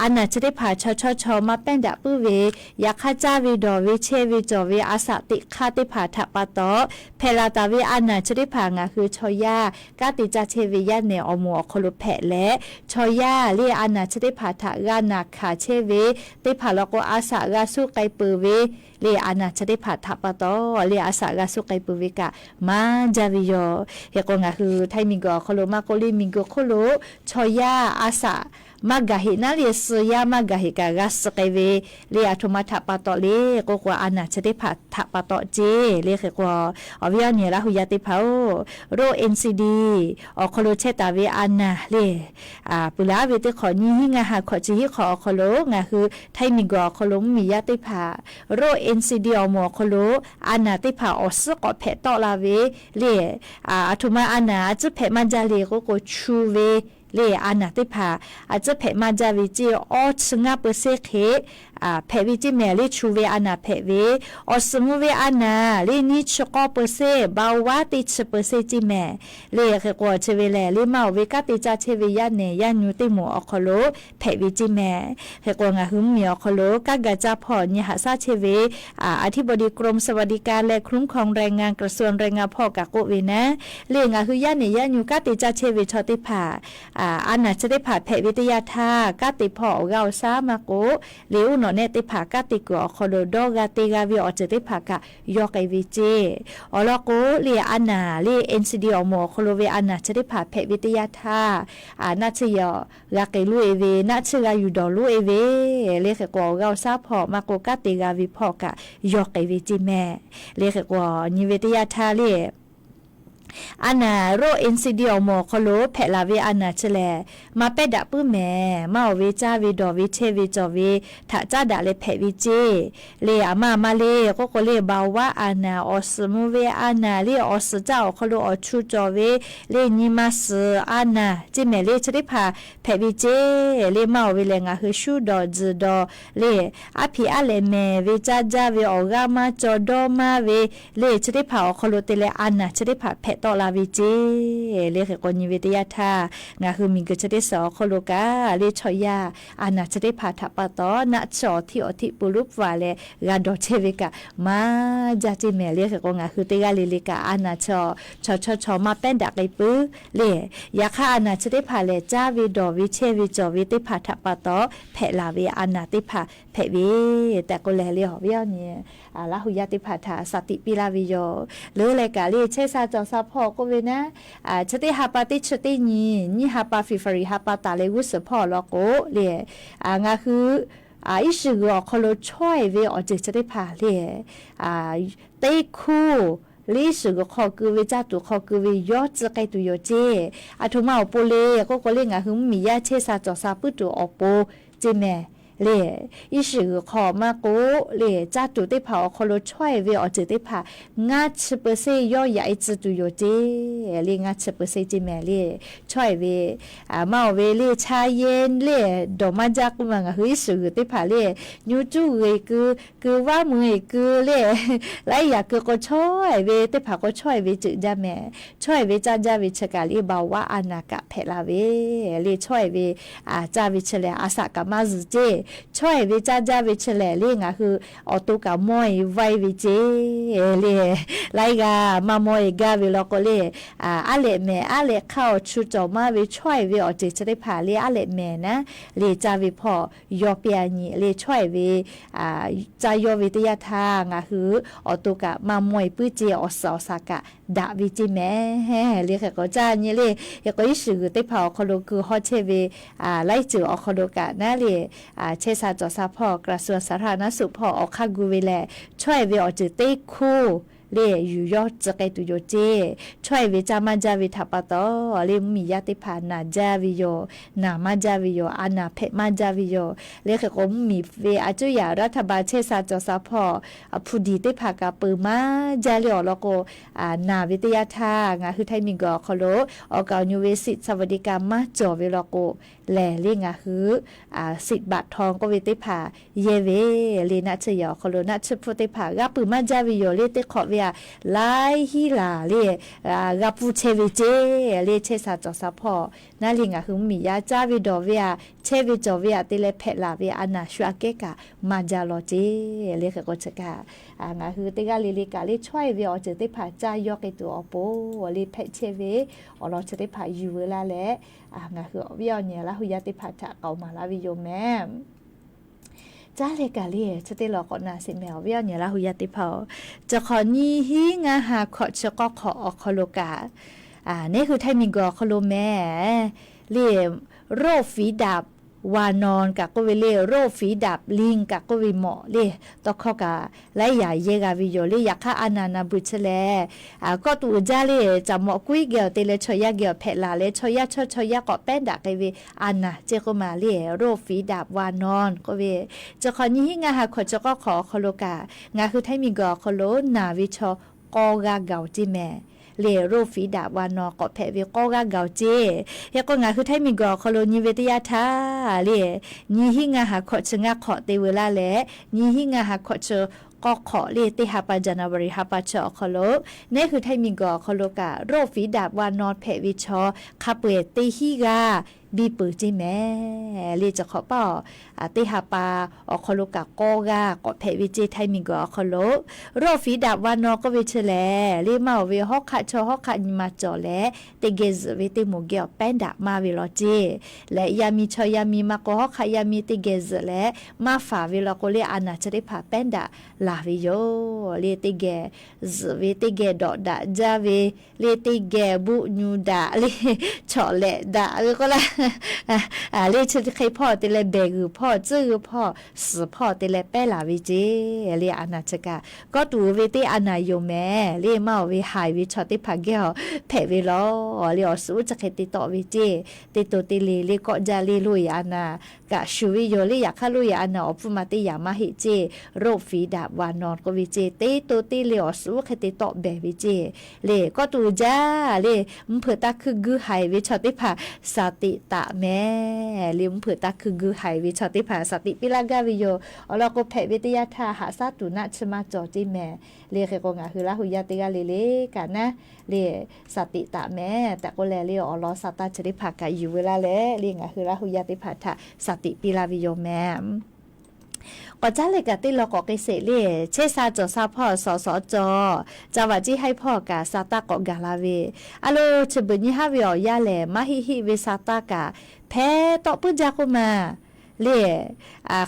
a naˬ chi teˇ hpaˍ chaw chawˇ chaw maˇ pehˉ daꞈ puiˉ ve, yaꞈ hk'aˇ caˇ ve dawˬ ve chehˇ ve cawˬ ve a shaꞈ teꞈ hk'aˇ teˇ hpaˍ htaꞈ pa taw hpehꞈ la taˍ ve a naˬ chi teˇ hpaˍ ngaˬ hui chaw yaˇ kanˉ te caˇ chehˇ ve yaˇ nehˬ awˬ moˍ awˬ hk'aw lo hpehꞈ leh, chaw yaˇ le a naˬ chi teˇ hpaˍ htaꞈ g'a naˬ hkanˍ chehˇ ve teˇ hpaˍ law k'o, a shaꞈ g'a suh k'ai peuˬ ve le a naˬ chi teˇ hpaˍ htaꞈ pa taw le a shaꞈ g'a suh k'ai peuˬ ve kaꞈ maˇ jaˇ ve yoˬ. Hk'e k'o ngaˬ hui Htaiˇ miˬguiˬ awˬ hk'aw lo maˇ k'oˆ le, miˬguiˬ hk'oˆ lo chaw yaˇ a shaꞈ maˇ gaˬ heꞈ naˉ le, suh yaˇ maˇ gaˬ heꞈ kaꞈ g'a suh k'ai ve le, aˬ htoꞈ ma htaꞈ pa taw le k'oˆ k'o, a naˬ chi teˇ hpaˍ htaꞈ pa taw ceˇ le. Hk'e k'o awˬ viˉ awˬ nyi Laˇ hu yaˇ teˇ hpaˍ-oˬ, โรค NCD awˬ hk'aw lo chehˇ taˍ ve a naˬ le, puˬ laˉ ve teˇ hk'awꞈ nyiˇ hinˉ ngaˇ ha hkawꞈ chi hiˉ hk'awꞈ awˬ hk'aw lo ngaˬ hui Htaiˇ miˬguiˬ awˬ hk'aw lo mvuhˇmiˬ yaˇ teˇ hpaˍ โรค NCD awˬ moˍ awˬ hk'aw lo a naˬ teˇ hpaˍ awˬ suhˉ k'awꞈ hpehꞈ tawˆ la ve le. Aˬ htoꞈ ma a naˬ a tcuhˉ hpehꞈ maˇ jaˇ le k'oˆ k'o, chu ve le a naˬ teˇ hpaˍ a tcuhˉ hpehꞈ maˇ jaˇ ve ceˇ, awˇ chi ngaˇ เปอร์เซ็นต์ hk'e hpehꞈ ve ceˇ mehˍ le. Chu ve a naˬ hpehꞈ ve, awˬ suhˍ mvuh ve a naˬ le nyiˇ chi k'awˇ เปอร์เซ็นต์, เบาหวาน teˇ chi เปอร์เซ็นต์ ceˇ mehˍ le. Hk'e k'o chi ve lehˬ le maˇ oˬ ve kanˉ te caˇ chehˇ ve yaˇ nehˬ yaˇ nyu teˇ moˍ awˬ hk'aw lo hpehꞈ ve ceˇ mehˍ. Hk'e k'o ngaˬ hui mvuhˇmiˬ awˬ hk'aw lo kanˉ ga caˇ hpawˇ nyi haꞈ shaˉ chehˇ ve อธิบดีกรมสวัสดิการ และคุ้มครองแรงงาน กระทรวงแรงงาน hpawˇ kaꞈ k'oˆ ve naˉ le, ngaˬ hui yaˇ nehˬ yaˇ nyu kanˉ te caˇ chehˇ ve chaw teˇ hpaˍ a naˬ chi teˇ hpaˍ hpehꞈ ve teˇ yanˇ htaˇ, kanˉ te hpawˇ awˬ g'aˇ awˬ shaˉ maˇ k'oˆ, le uˉ nawꞈ nehˆ teˇ hpaˍ kanˉ te kuiˬ awˬ hk'aw lo dawˇ g'a te g'a ve awˬ ceuˬ teˇ hpaˍ kaꞈ yawˇ k'ai ve ceˇ. Awˬ lawn k'o le a naˬ le NCD awˬ moˍ awˬ hk'aw lo ve a naˬ chi teˇ hpaˍ hpehꞈ ve teˇ yanˇ htaˇ, naˆ tsuhˇ yaw g'a k'ai loˇ e ve, naˆ tsuhˇ g'a yuˬ dawˬ loˇ e ve le. Hk'e k'o awˬ g'aˇ awˬ shaˉ hpawˇ maˇ k'oˆ, kanˉ te g'a ve hpawˇ kaꞈ yawˇ k'ai ve ceˇ mehˍ le. Hk'e k'o nyi ve teˇ yanˇ htaˇ le a naˬ โรค NCD awˬ moˍ awˬ hk'aw lo hpehꞈ laˬ ve a naˬ chi lehˬ, maˇ pehˉ daꞈ puiˉ mehˍ. Maˇ oˬ ve caˇ ve dawˬ ve chehˇ ve cawˬ ve htaꞈ caˉ daꞈ leh hpehꞈ ve ceˇ le. Aˬ ma aˬ ma le k'oˆ k'o le, เบาหวาน a naˬ, awˬ suhˍ mvuh ve a naˬ le, awˬ suhˍ caˇ awˬ hk'aw lo awˬ chu cawˬ ve le, nyi ma suhˍ a naˬ ceˇ mehˍ le, chi teˇ hpaˍ hpehꞈ ve ceˇ le. Maˇ oˬ ve lehˬ ngaˬ hui shuˉ dawˬ tzuhˬ dawˬ le, aˉ hpiꞈ aˉ lehˍ mehˍ ve caˇ jaˇ ve awˬ g'aˇ maˇ caw dawˇ maˇ ve le, chi teˇ hpaˍ awˬ hk'aw lo te leh a naˬ chi teˇ hpaˍ hpehꞈ tawˆ la ve ceˇ. Le hk'e k'o nyi ve teˇ yanˇ htaˇ, ngaˬ hui miˬguiˬ chi teˇ suhˍ awˬ hk'aw lo kaꞈ le chaw yaˇ a naˬ chi teˇ hpaˍ htaꞈ pa taw naˆ tsuhˇ awˬ htiˆ awˬ htiˆ pui luˉ pfuhˍ leh g'a dawˬ chehˇ ve kaꞈ maˇ jaˇ ceˇ mehˍ. Le hk'e k'o ngaˬ hui teˇ g'aˇ le le kaꞈ a naˬ chi chaw chaw chaw maˇ pehˉ daꞈ k'ai puiˉ le. Yaꞈ hk'aˇ a naˬ chi teˇ hpaˍ lehˬ caˇ ve dawˬ ve chehˇ ve cawˬ ve teˇ hpaˍ htaꞈ pa taw hpehꞈ laˬ ve a naˬ teˇ hpaˍ hpehꞈ ve tehꞈ k'oˆ leh le awˬ viˉ awˬ nyi Laˇ hu yaˇ teˇ hpaˍ htaꞈ saˍ tiꞈ piˇ laˇ ve yoˬ. Leuˉ leh kaꞈ le chehˇ sha cawˬ sha hpawˇ k'oˆ ve naˉ, chi teˇ ha pa teˇ chi teˇ nyi, nyiˇ ha pa February ha pa taˍ leh g'uˇ suhˍ hpawˇ awˬ lawn k'o le, ngaˬ hui iˉ shiˍ g'uiˬ awˬ hk'aw lo chaweh ve awˬ ceuˬ chi teˇ hpaˍ le, teˇ hkuˇ le iˉ shiˍ g'uiˬ hk'aw keu ve caˇ tuˬ hk'aw keu ve yawˇ tcuh k'ai tuˬ yoˬ ceˇ. Aˬ htoꞈ ma awˬ pon le k'oˆ k'o le ngaˬ hui mvuhˇmiˬ yaˇ chehˇ sha cawˬ sha puiˉ tuˬ awˬ pon ceˇ mehˍ. Le iˉ shiˍ g'uiˬ hk'aw maˇ k'oˆ le caˇ tuˬ teˇ hpaˍ awˬ hk'aw lo chaweh ve awˬ ceuˬ teˇ hpaˍ ngaˇ chi percent yawˇ yaꞈ e tcuh tuˬ yoˬ ceˇ. Le ngaˇ chi percent ceˇ mehˍ le. Chaweh ve maˇ awˬ ve le chaˇ yehˇ le dawˬ maˇ jaˇ k'oˆ ma ngaˬ hui iˉ shiˍ g'uiˬ teˇ hpaˍ le nyu cuˇ g'uiˬ keu keu vaˉ mui keu le laiˉ yaꞈ keu k'o chaweh ve teˇ hpaˍ k'o chaweh ve ceuˬ jaˇ mehˍ. Chaweh ve caˇ jaˇ ve chi kaꞈ le baˬ vaˉ a naˬ kaꞈ hpehꞈ la ve le chaweh ve caˇ ve chi lehˬ a shaꞈ kaꞈ maˇ zuhˬ ceˇ. Chaweh ve caˇ jaˇ ve chi lehˬ le ngaˬ hui awˬ to kaꞈ mawˇ e vaiˇ ve ceˇ. Le laiˉ g'aˇ maˇ mawˇ e gaˇ ve law k'o le, aˉ lehꞈ mehˍ aˉ lehꞈ hk'aˇ awˬ chu cawˬ maˇ ve chaweh ve awˬ ceuˬ chi teˇ hpaˍ le aˉ lehꞈ mehˍ naˉ le caˇ ve hpawˇ yawˇ pehˇ a nyi le chaweh ve caˇ yawˇ ve teˇ yanˇ htaˇ ngaˬ hui awˬ to kaꞈ maˇ mawˇ e puiˉ ceˇ awˬ suhˍ awˬ shaˍ kaꞈ daꞈ ve ceˇ mehˍ. Le hk'e k'o caˇ nyi le hk'e k'o iˉ shiˍ g'uiˬ teˇ hpaˍ awˬ hk'aw lo keu hawˇ chehˇ ve laiˉ ceuˬ awˬ hk'aw lo kaꞈ naˉ le chehˇ sha cawˬ sha hpawˇ กระทรวงสาธารณสุข hpawˇ awˬ hk'aˇ gu ve lehˬ chaweh ve awˬ ceuˬ teˇ hkuˇ le yuˬ yawˇ tcuh k'ai tuˬ yoˬ ceˇ. Chaweh ve caˇ maˇ jaˇ ve htaꞈ pa taw le mvuhˇmiˬ yaˇ teˇ hpaˍ naˬ jaˇ ve yoˬ. Naˬ maˇ jaˇ ve yoˬ. A naˬ hpehꞈ maˇ jaˇ ve yoˬ. Le hk'e k'o mvuhˇmiˬ ve a cuˇ yaꞈ รัฐบาล chehˇ sha cawˬ sha hpawˇ hpu diˍ teˇ hpaˍ kaꞈ peuˬ maˇ jaˇ le awˬ lawn k'o, naˬ ve teˇ yanˇ htaˇ ngaˬ hui Htaiˇ miˬguiˬ awˬ hk'aw lo awˬ kaˍ awˬ nyu ve สิทธิ์สวัสดิการ maˇ cawˬ ve law k'o lehˬ le ngaˬ hui สิทธิ์บัตรทอง k'oˆ ve teˇ hpaˍ yehˇ ve le naˆ tsuhˇ yaꞈ awˬ hk'aw lo naˆ tsuhˇ hpfuhˇ teˇ hpaˍ g'a peuˬ maˇ jaˇ ve yoˬ le teˇ hk'awꞈ ve a laiˉ hinˉ laˬ le g'a pfuhˇ chehˇ ve ceˇ. Le chehˇ sha cawˬ sha hpawˇ naˉ le ngaˬ hui mvuhˇmiˬ yaˇ caˇ ve dawˬ ve a chehˇ ve cawˬ ve a te leh hpehꞈ laˬ ve a naˬ shu aꞈ kehˉ kaꞈ maˇ jaˇ law ceˇ. Le hk'e k'o chi kaꞈ ngaˬ hui teˇ g'aˇ le le kaꞈ le chaweh ve awˬ ceuˬ teˇ hpaˍ caˇ yawˇ k'ai tuˬ awˬ pon le hpehꞈ chehˇ ve awˬ lawn chi teˇ hpaˍ yuˬ veu laˇ leh ngaˬ hui awˬ viˉ awˬ nyi Laˇ hu yaˇ teˇ hpaˍ htaꞈ k'aoˍ maˍ laˇ ve yoˬ mehˍ. Caˉ leh kaꞈ le chi teˇ law k'awꞈ na sheˍ mehˍ awˬ viˉ awˬ nyi Laˇ hu yaˇ teˇ hpaˍ-oˬ. Chi hk'awꞈ nyiˇ hinˉ ngaˇ ha hkawꞈ chi k'awˇ hk'awꞈ awˬ hk'aw lo kaꞈ, neˉ hui Htaiˇ miˬguiˬ awˬ hk'aw lo mehˍ le โรคฝีดาษวานอน kaꞈ k'oˆ ve le โรคฝีดาษลิง kaꞈ k'oˆ ve mawꞈ le tawˇ hkawˇ kaꞈ laiˉ yaꞈ yehˇ g'a ve yoˬ le. Yaꞈ hk'aˇ a naˬ naˬ beuꞈ chi lehˬ kawˆ tuꞈ uiˍ jaˇ le caꞈ mawꞈ kuiˉ geh awˬ te leh chaw yaˇ geh awˬ hpehꞈ laˬ leh chaw yaˇ chaw chaw yaˇ k'awꞈ pehˉ daꞈ k'ai ve a naˬ ceˇ k'oˆ ma le โรคฝีดาษวานอน k'oˆ ve. Chi hk'awꞈ nyiˇ hinˉ ngaˇ ha hkawꞈ chi k'awˇ hk'awꞈ awˬ hk'aw lo kaꞈ ngaˬ hui Htaiˇ miˬguiˬ awˬ hk'aw lo naˬ ve chaw k'awˇ g'aˇ gaˬ-oˬ ceˇ mehˍ. Le โรคฝีดาษวานอน k'awꞈ hpehꞈ ve k'awˇ g'aˇ gaˬ-oˬ ceˇ. Hk'e k'o ngaˬ hui Htaiˇ miˬguiˬ awˬ hk'aw lo nyi ve teˇ yanˇ htaˇ le nyiˇ hinˉ ngaˇ ha hkawꞈ chi ngaˇ hk'awꞈ te veu laˇ leh nyiˇ hinˉ ngaˇ ha hkawꞈ chi k'awˇ hk'awꞈ le teˇ ha pa January ha pa chi awˬ hk'aw lo neˉ hui Htaiˇ miˬguiˬ awˬ hk'aw lo kaꞈ โรคฝีดาษวานอน hpehꞈ ve chaw hk'a peu-eˬ teˇ hinˉ g'aˇ biˇ peuˬ ceˇ mehˍ. Le chi hk'awꞈ paˇ teˇ ha pa awˬ hk'aw lo kaꞈ k'awˇ g'aˇ k'awꞈ hpehꞈ ve ceˇ Htaiˇ miˬguiˬ awˬ hk'aw lo. โรคฝีดาษวานอน k'oˆ ve chi lehˬ le maˇ awˬ ve hawˉ hk'aˆ chaw hawˉ hk'aˆ nyi ma cawˬ leh teˇ geh zuhꞈ ve teˇ moˍ geh awˬ pehˉ daꞈ maˇ ve law ceˇ. Leh yaˇ miˇ chaw yaˇ miˇ maˇ k'o hawˉ hk'aˆ yaˇ miˇ teˇ geh zuhꞈ leh maˇ faˍ ve law k'o le a naˬ chi teˇ hpaˍ pehˉ daꞈ laˬ ve yoˬ. Le teˇ geh zuhꞈ ve teˇ geh dawꞈ daꞈ jaˇ ve le teˇ geh buˆ nyu daꞈ le chawꞈ lehꞈ daꞈ ve k'oˆ laˇ le chi hk'e hpawˇ te leh behˬ g'uiˬ hpawˇ tcuhˉ g'uiˬ hpawˇ suhˍ hpawˇ te leh pehˉ laˬ ve ceˇ. Le a naˬ chi kaꞈ kawˆ tuꞈ ve teˇ a naˬ yoˬ mehˍ. Le maˇ awˬ ve haiˬ ve chaw teˇ hpaˍ geh awˬ hpehꞈ ve law. Le awˬ suhˍ uˉ chi hk'e te tawˆ ve ceˇ. Teˇ to teˇ le le kawˆ jaˇ le loˇ e a naˬ kaꞈ shuˍ ve yoˬ le. Yaꞈ hk'aˇ โรค yehˬ a naˬ awˬ pfuhˇ ma teˇ yanˇ maˇ heˆ ceˇ, โรคฝีดาษวานอน k'oˆ ve ceˇ, teˇ to teˇ le awˬ suhˉ hk'e te tawˆ behˬ ve ceˇ le. Kawˇ tuˬ jaˇ le, mvuhˇ hpeuꞈ taˇ hkuiˇ guiˇ haiˬ ve chaw teˇ hpaˍ สติ taˍ mehˍ le. Mvuhˇ hpeuꞈ taˇ hkuiˇ guiˇ haiˬ ve chaw teˇ hpaˍ สติ piˇ laˇ gaˇ ve yoˬ. Awˬ lawn k'o, hpehꞈ ve teˇ yanˇ htaˇ haꞈ shaˉ tuˬ naˆ chi maˇ cawˬ ceˇ mehˍ le. Hk'e k'o, ngaˬ hui Laˇ hu yaˇ teˇ g'aˇ le le kaꞈ naˉ le สติ taˍ mehˍ tehꞈ k'oˆ leh le, awˬ lawn sa taˇ chi teˇ hpaˍ kaꞈ yuˬ ve laˇ leh le, ngaˬ hui Laˇ hu yaˇ teˇ hpaˍ htaꞈ สติ piˇ laˇ ve yoˬ mehˍ. K'awꞈ caˉ leh kaꞈ teˇ law k'awꞈ k'ai sheˍ le. Chehˇ sha cawˬ sha hpawˇ sawˍ sawˍ cawˬ, ca vaꞈ ciˇ haiˇ hpawˇ kaꞈ sa taˇ k'awꞈ gaˬ la ve, a lo chi beuꞈ nyi haˉ ve awˬ yanˇ lehˬ, maˇ heˆ heˆ ve sa taˇ kaꞈ hpehˇ tawˆ puiˉ jaˇ k'oˆ ma le.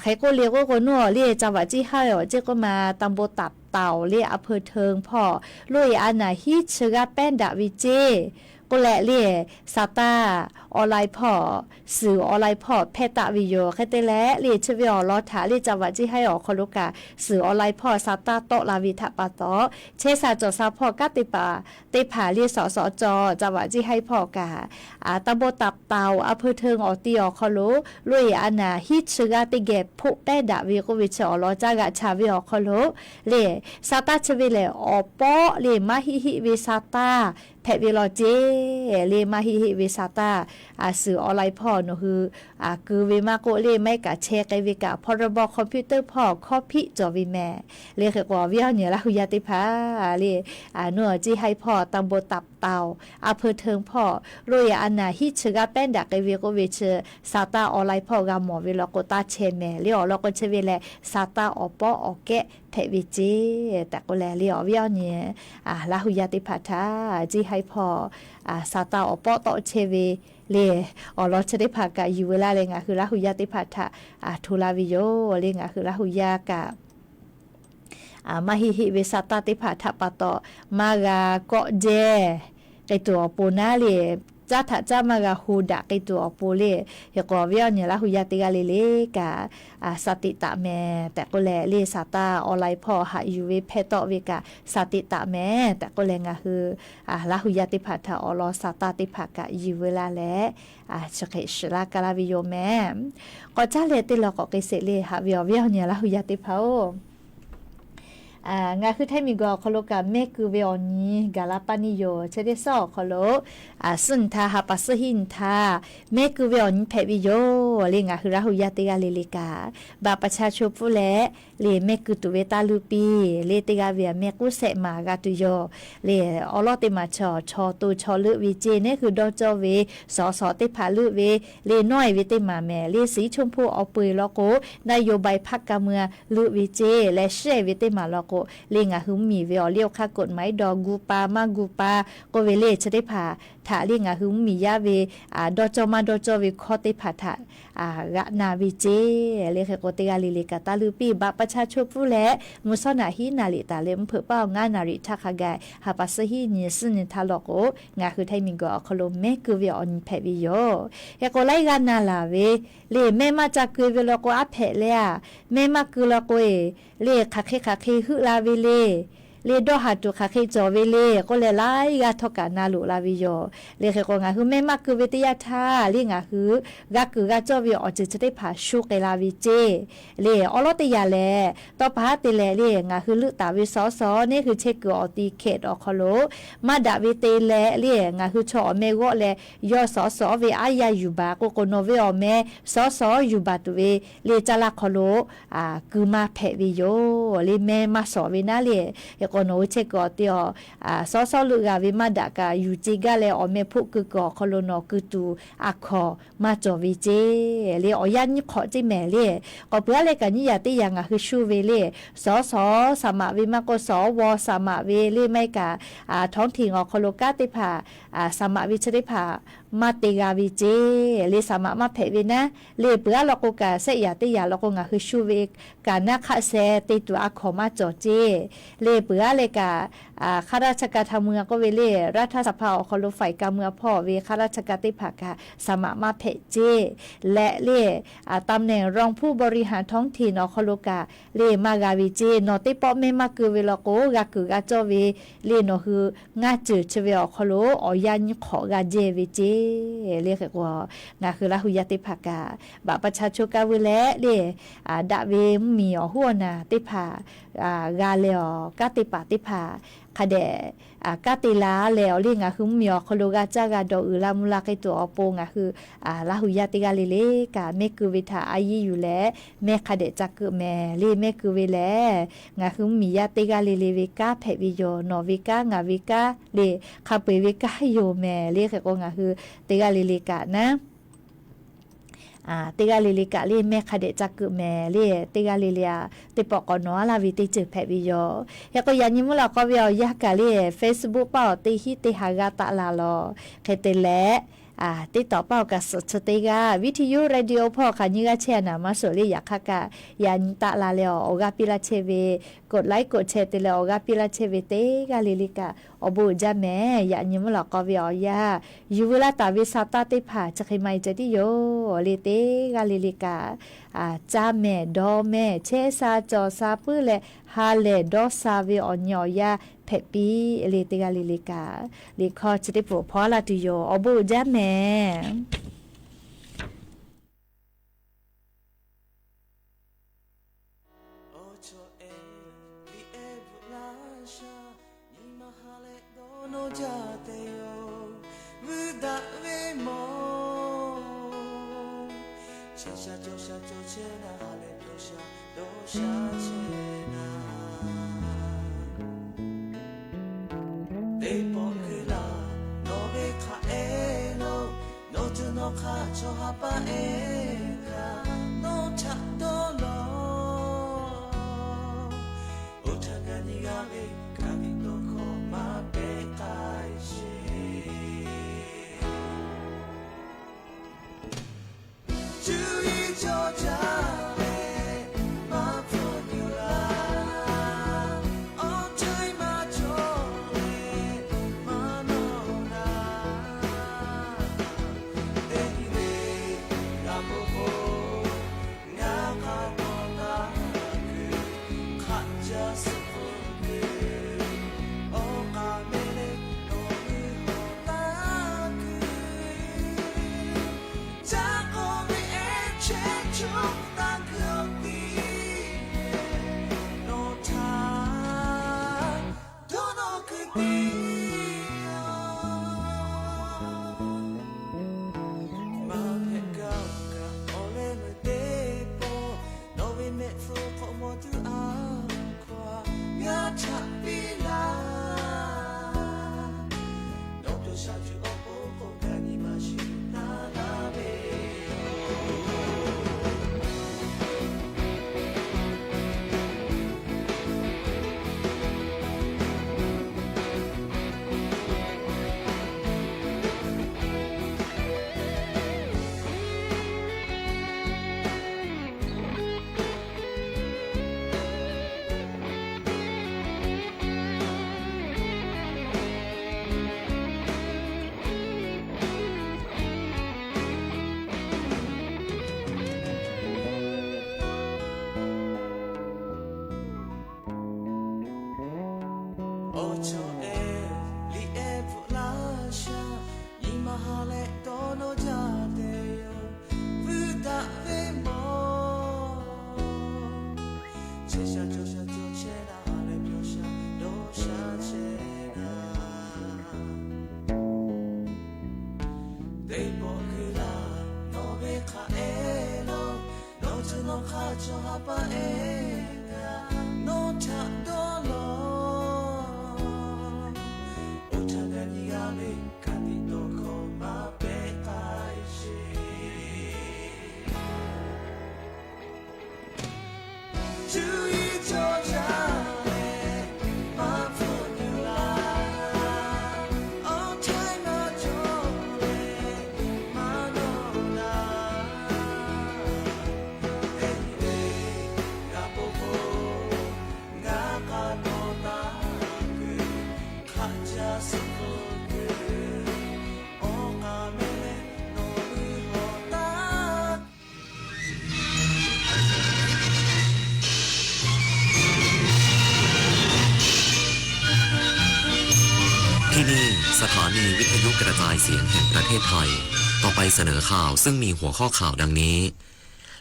Hk'e k'oˆ le k'oˆ k'o, nawˬ le ca vaꞈ ciˇ haiˇ awˬ ceˇ k'oˆ ma, ตำบลตับเต่า le อำเภอเทิง hpawˇ โรค yehˬ a naˬ hiˉ chi g'aˇ pehˉ daꞈ ve ceˇ k'oˆ leh le, sa taˇ ออนไลน์ hpawˇ, suhˍ ออนไลน์ hpawˇ hpehˇ taˆ ve yoˬ. Hk'e te leh le, chi ve awˬ lawn htaꞈ le ca vaꞈ ciˇ haiˇ awˬ hk'aw lo kaꞈ suhˍ ออนไลน์ hpawˇ sa taˇ tawˆ la ve htaꞈ pa taw, chehˇ sha cawˬ sha hpawˇ kanˉ te paˍ teˇ hpaˍ le sawˍ sawˍ cawˬ, ca vaꞈ ciˇ haiˇ hpawˇ kaꞈ ตำบลตับเต่า อำเภอเทิง awˬ ti awˬ hk'aw lo โรค yehˬ a naˬ hiˉ chi g'aˇ teˇ geh hpoˆ pehˉ daꞈ ve k'oˆ ve chi awˬ lawn caˇ g'aꞈ cha ve awˬ hk'aw lo le, sa taˇ chi ve lehˬ awˬ pawˆ le maˇ heˆ heˆ ve sa taˇ hpehꞈ ve law ceˇ le. Maˇ heˆ heˆ ve sa taˇ, suhˍ ออนไลน์ hpawˇ nawˬ hui keu ve maˇ k'oˆ le, maˇ heˆ kaꞈ chehˇ k'ai ve kaꞈ พรบคอมพิวเตอร์ hpawˇ คอปปี้ cawˬ ve mehˍ le. Hk'e k'o, awˬ viˉ awˬ nyi Laˇ hu yaˇ teˇ hpaˍ le, nawˬ ciˇ haiˇ hpawˇ ตำบลตับเต่า อำเภอเทิง hpawˇ โรค yehˬ a naˬ hiˉ chi g'aˇ pehˉ daꞈ k'ai ve k'oˆ ve chi, sa taˇ ออนไลน์ hpawˇ g'a mawˬ ve law k'o taˇ chehˇ mehˍ le. Awˬ lawn k'o chi ve lehˬ, sa taˇ awˬ pawˆ awˬ kehˉ hpehꞈ ve ceˇ tehꞈ k'oˆ leh le, awˬ viˉ awˬ nyi Laˇ hu yaˇ teˇ hpaˍ htaꞈ ciˇ haiˇ hpawˇ sa taˇ awˬ pawˆ tawˆ chehˇ ve le, awˬ lawn chi teˇ hpaˍ kaꞈ yuˬ ve laˇ leh, ngaˬ hui Laˇ hu yaˇ teˇ hpaˍ htaꞈ hto la ve yoˬ le. Ngaˬ hui Laˇ hu yaˇ kaꞈ maˇ heˆ heˆ ve sa taˇ teˇ hpaˍ htaꞈ pa taw maˇ g'a kawˆ jehˇ k'ai tuˬ awˬ pon naˉ le, caˉ htaꞈ caˉ maˇ g'a hu daꞈ k'ai tuˬ awˬ pon le. Hk'e k'o, awˬ viˉ awˬ nyi Laˇ hu yaˇ teˇ g'aˇ le le kaꞈ สติ taˍ mehˍ tehꞈ k'oˆ leh le, sa taˇ ออนไลน์ hpawˇ haꞈ yuˬ ve hpehˇ tawˆ ve kaꞈ สติ taˍ mehˍ tehꞈ k'oˆ leh, ngaˬ hui Laˇ hu yaˇ teˇ hpaˍ htaꞈ awˬ lawn sa taˇ teˇ hpaˍ kaꞈ yuˬ ve laˇ leh, chi hk'e shiˍ laˇ ka laˇ ve yoˬ mehˍ. K'awꞈ caˉ leh teˇ law k'awꞈ k'ai sheˍ le, haꞈ ve awˬ viˉ awˬ nyi Laˇ hu yaˇ teˇ hpaˍ-oˬ, ngaˬ hui Htaiˇ miˬguiˬ awˬ hk'aw lo kaꞈ mehˆ keu ve awˬ nyi gaˬ la paˇ neˇ yoˬ. Chi teˇ suhˉ awˬ hk'aw lo suhˉ nyi htaˇ ha pa suhˉ hiˉ nyi htaˇ mehˆ keu ve awˬ nyi hpehꞈ ve yoˬ le. Ngaˬ hui Laˇ hu yaˇ teˇ g'aˇ le le kaꞈ บัตรประชาชน pfuhˇ leh le mehˆ keu tuˬ ve taˇ leuˆ piˇ le. Teˇ g'aˇ ve aꞈ mehˆ k'uˉ shehˆ maˍ g'a tuˬ yoˬ le. Awˬ lawn teˇ maˬ chaw chaw to chaw leuˆ ve ceˇ, neˉ hui dawˇ cawˇ ve sawˍ sawˍ teˇ hpaˍ leuˆ ve le, nawˉ-e ve teˇ maˬ mehˍ le, siˉ chunˇ hpu awˬ peu-eˬ law k'o, นโยบายพรรคการเมือง leuˆ ve ceˇ leh, shiˉ-e ve teˇ maˬ law k'o le, ngaˬ hui mvuhˇmiˬ ve awˬ liˇ awˬ hk'aˇ กฎหมาย dawˇ gu pa maˇ gu pa k'oˆ ve le, chi teˇ hpaˍ htaꞈ le ngaˬ hui mvuhˇmiˬ yaˇ ve dawˇ cawˇ maˇ dawˇ cawˇ ve hkawˇ teˇ hpaˍ htaꞈ g'aꞈ na ve ceˇ le. Hk'e k'o, teˇ g'aˇ le le kaꞈ taˇ leuˆ piˇ บัตรประชาชน pfuhˇ leh mvuhˇ shawˉ naꞈ hiˉ naˍ riˍ taˍ leh mvuhˇ hpeuꞈ paˇ awˬ ngaˇ naˍ riˍ htaˇ hk'a gaˬ ha pa suhˉ hiˉ nyi suhˉ nyi htaˇ law k'o, ngaˬ hui Htaiˇ miˬguiˬ awˬ hk'aw lo mehˆ keu ve awˬ nyi hpehꞈ ve yoˬ. Hk'e k'o, laiˉ g'aˇ na laˬ ve le, mehˆ maˇ ca keu ve law k'o aˉ hpehꞈ le a, mehˆ maˇ keu law k'o-e le, hk'aˬ hk'e hk'aˬ hk'e heuˆ la ve le, le dawˇ haˍ tuˬ hk'aˬ hk'e cawˬ ve le k'oˆ leh, laiˉ g'aˇ htawˇ kaꞈ na loꞈ la ve yoˬ. Le hk'e k'o, ngaˬ hui mehˆ maˇ keu ve teˇ yanˇ htaˇ le, ngaˬ hui g'a kuiˬ g'a cawˇ ve awˬ ceuˬ chi teˇ hpaˍ shu k'ai la ve ceˇ le. Awˬ lawn teˇ yanˇ lehˬ, tawˇ pa haˉ te leh le, ngaˬ hui leuˆ taˍ ve sawˍ sawˍ neˉ hui chehˇ kuiˬ awˬ ti เขต awˬ hk'aw lo maˇ daꞈ ve te leh le, ngaˬ hui chaw awˬ meh g'awˆ leh, yawˇ sawˍ sawˍ ve aˉ yaˇ yuˬ baˬ k'oˆ k'o, nawˬ ve awˬ meh sawˍ sawˍ yuˬ baˬ tuˬ ve le, caˇ laˇ hk'aw lo keu maˇ hpehꞈ ve yoˬ le. Mehˆ maˇ sawˍ ve naˉ le, hk'e k'o nawˬ hui chehˇ kuiˬ awˬ ti awˬ sawˍ sawˍ leuˆ g'a ve maˇ daꞈ kaꞈ yuˬ ce gaˇ leh, awˬ meh hpoˆ keu kuiˬ awˬ hk'aw lo nawˬ keu tuˬ a hkawnˍ maˇ cawˬ ve ceˇ le. Awˬ yanˇ nyiˇ hk'awꞈ ceˇ mehˍ le. K'awꞈ peuˬ aˉ leh kaꞈ nyiˇ yaꞈ teˇ yaꞈ ngaˬ hui shu ve le, sawˍ sawˍ saˍ maꞈ ve maˇ k'oˆ, สว. saˍ maꞈ ve le, maˇ heˆ kaꞈ ท้องถิ่น awˬ hk'aw lo kanˉ teˇ hpaˍ saˍ maꞈ ve chi teˇ hpaˍ maˇ te g'a ve ceˇ le. Saˍ maꞈ maˇ hpehꞈ ve naˉ le, peuˬ aˉ law k'o kaꞈ shehˆ yaꞈ teˇ yaꞈ law k'o ngaˬ hui shu ve kaꞈ naˉ hk'aˆ sheh te tuˬ a hkawnˍ maˇ cawˬ ceˇ le. Peuˬ aˉ leh kaꞈ ข้าราชการ htaꞈ mui a k'oˆ ve le, รัฐสภา awˬ hk'aw lo ฝ่ายการเมือง hpawˇ ve ข้าราชการ teˇ hpaˍ kaꞈ saˍ maꞈ maˇ hpehꞈ ceˇ leh le, ตำแหน่งรองผู้บริหารท้องถิ่น awˬ hk'aw lo kaꞈ le maˇ g'a ve ceˇ. Nawˬ teˇ pawˆ mehˆ maˇ keu ve law k'o, g'a kuiˬ g'a cawˇ ve le, nawˬ hui ngaˇ ceuˬ chi ve awˬ hk'aw lo awˬ yanˇ nyiˇ hk'awꞈ g'a jehˇ ve ceˇ. le. Le hk'e k'o, ngaˬ hui Laˇ hu yaˇ teˇ hpaˍ kaꞈ บัตรประชาชน kaˇ vuiˇ leh le, daꞈ ve mvuhˇmiˬ awˬ hoˉ awˬ naˬ teˇ hpaˍ g'a leh awˬ, kanˉ te paˍ teˇ hpaˍ hk'a dehꞈ kanˉ te la leh awˬ le, ngaˬ hui mvuhˇmiˬ awˬ hk'aw lo g'a caˇ g'a dawˬ uiˍ la mvuh la k'ai tuˬ awˬ pon ngaˬ hui Laˇ hu yaˇ teˇ g'aˇ le le kaꞈ mehˆ keu ve htaꞈ a yiˇ yuˬ leh, mehˆ hk'a dehꞈ ca keuꞈ mehˍ le. Mehˆ keu ve lehˬ, ngaˬ hui mvuhˇmiˬ yaˇ teˇ g'aˇ le le ve kanˉ hpehꞈ ve yoˬ. Nawˬ ve kanˉ, ngaˬ ve kanˉ le, hk'a peu-eˬ ve kanˉ yoˬ mehˍ le. Hk'e k'o, ngaˬ hui teˇ g'aˇ le le kaꞈ naˉ teˇ g'aˇ le le kaꞈ le mehˆ hk'a dehꞈ ca keuꞈ mehˍ le. Teˇ g'aˇ le le a, teˇ pawˆ k'awꞈ nawˬ a laˇ ve teˇ ceuˬ hpehꞈ ve yoˬ. Hk'e k'o, yaꞈ nyi mvuhˇ lawꞈ k'aw ve awˬ yanˇ kaꞈ le, Facebook paˇ awˬ teˇ hinˉ teˇ ha g'aˇ taˆ la lawˬ. Hk'e te leh, TikTok paˇ awˬ kaꞈ suhˍ chi teˇ g'aˇ, Viˉ hti yuˇ radio hpawˇ hk'aˬ nyiˇ g'aˇ chehˇ a naˍ maˇ suhˍ le. Yaꞈ hk'aˇ kaꞈ yaꞈ nyi taˆ la leh awˬ g'aˇ piˇ laˇ chehˇ ve, กดไลค์ กดแชร์ te leh awˬ g'aˇ piˇ laˇ chehˇ ve teˇ g'aˇ le le kaꞈ awˬ bon uiˍ jaˇ mehˍ. Yaꞈ nyi mvuhˇ lawꞈ k'aw ve awˬ yanˇ, yuˬ veu laˇ taˍ ve sa taˇ teˇ hpaˍ chi hk'e maˇ heˆ ceh tiˉ yoˬ le. Teˇ g'aˇ le le kaꞈ caˇ mehˍ, dawˇ mehˍ, chehˇ sha cawˬ sha puiˉ leh ha lehˬ dawˇ sha ve awˬ nyi awˬ yanˇ hpehꞈ piˇ le. Teˇ g'aˇ le le kaꞈ liꞈ hkawˇ chi teˇ pawˆ hpawˇ laˇ tuˬ yoˬ. Awˬ bon uiˍ jaˇ mehˍ. Awˬ chawˇ ehˉ liꞈ ehˉ bvuhꞈ laˇ sha, nyi ma ha leh dawˇ nawˇ jaˇ te yoˬ. Vuiˇ daꞈ ve mawˬ, chehˇ sha cawˬ sha cawˬ chehˇ naˍ, ha leh cawˬ sha dawˇ sha chehˇ naˍ. Teˇ pawˆ kuiˬ laˬ nawˬ ve hk'aˬ ehˉ lo, nawˬ tuˬ nawˬ hk'aˇ chaw ha pa ehˉ kaꞈ nawˬ htaꞈ dawˇ law. Oˇ htaˇ g'a nyi g'a ve ka tiꞈ dawˇ hkawˇ maˇ pehꞈ k'ai sheˍ. Cuˇ yiˍ cawˬ jaˇ leh maˇ hpfuhˇ yuˬ laˇ, awˬ htuˇ maˇ cawˬ leh maˇ nawˬ laˇ. Teˇ nyi le g'a bon k'o, ngaˬ hk'a nawˬ laˇ kuiˬ hk'aˆ jaˇ suh peuˬ kuiˬ, awˬ k'aˍ mehˍ leh nawˬ hui hawˬ laˇ kuiˬ, caˇ k'oˆ ve ehˉ chehˇ chaw taˇ kuiˬ awˬ tiˉ, nawˬ htaꞈ dawˇ nawˇ kuiˬ tiˉ yoˬ. Maˇ hpehꞈ gaˇ kaꞈ awˬ leh meuˬ teˇ pawˆ, nawˬ ve mehˆ hpfuhˇ k'awꞈ mawˬ tuˬ a hkaw a, g'a chaꞈ piˇ laˇ. Nawˬ to sha tuˬ awˬ pon k'oˆ gaˇ nyi ma shiˍ taˍ laˇ ve yoˬ. Awˬ chawˇ ehˉ liꞈ ehˉ bvuhꞈ laˇ sha, nyi ma ha leh dawˇ nawˇ jaˇ te yoˬ. Vuiˇ daꞈ ve mawˬ, chehˇ sha cawˬ sha cawˬ chehˇ naˍ, ha leh cawˬ sha dawˇ sha chehˇ naˍ. Teˇ pawˆ kuiˬ laˬ nawˬ ve hk'aˬ ehˉ lo, nawˬ tuˬ nawˬ hk'aˇ chaw ha pa ehˉ kaꞈ nawˬ htaꞈ dawˇ law. Oˇ htaˇ g'a nyi g'a ve ka tiꞈ dawˇ hkawˇ maˇ pehꞈ k'ai sheˍ. Cuˇ yiˍ cawˬ jaˇ สถานีวิทยุกระจายเสียงแห่งประเทศไทย ต่อไปเสนอข่าวซึ่งมีหัวข้อข่าวดังนี้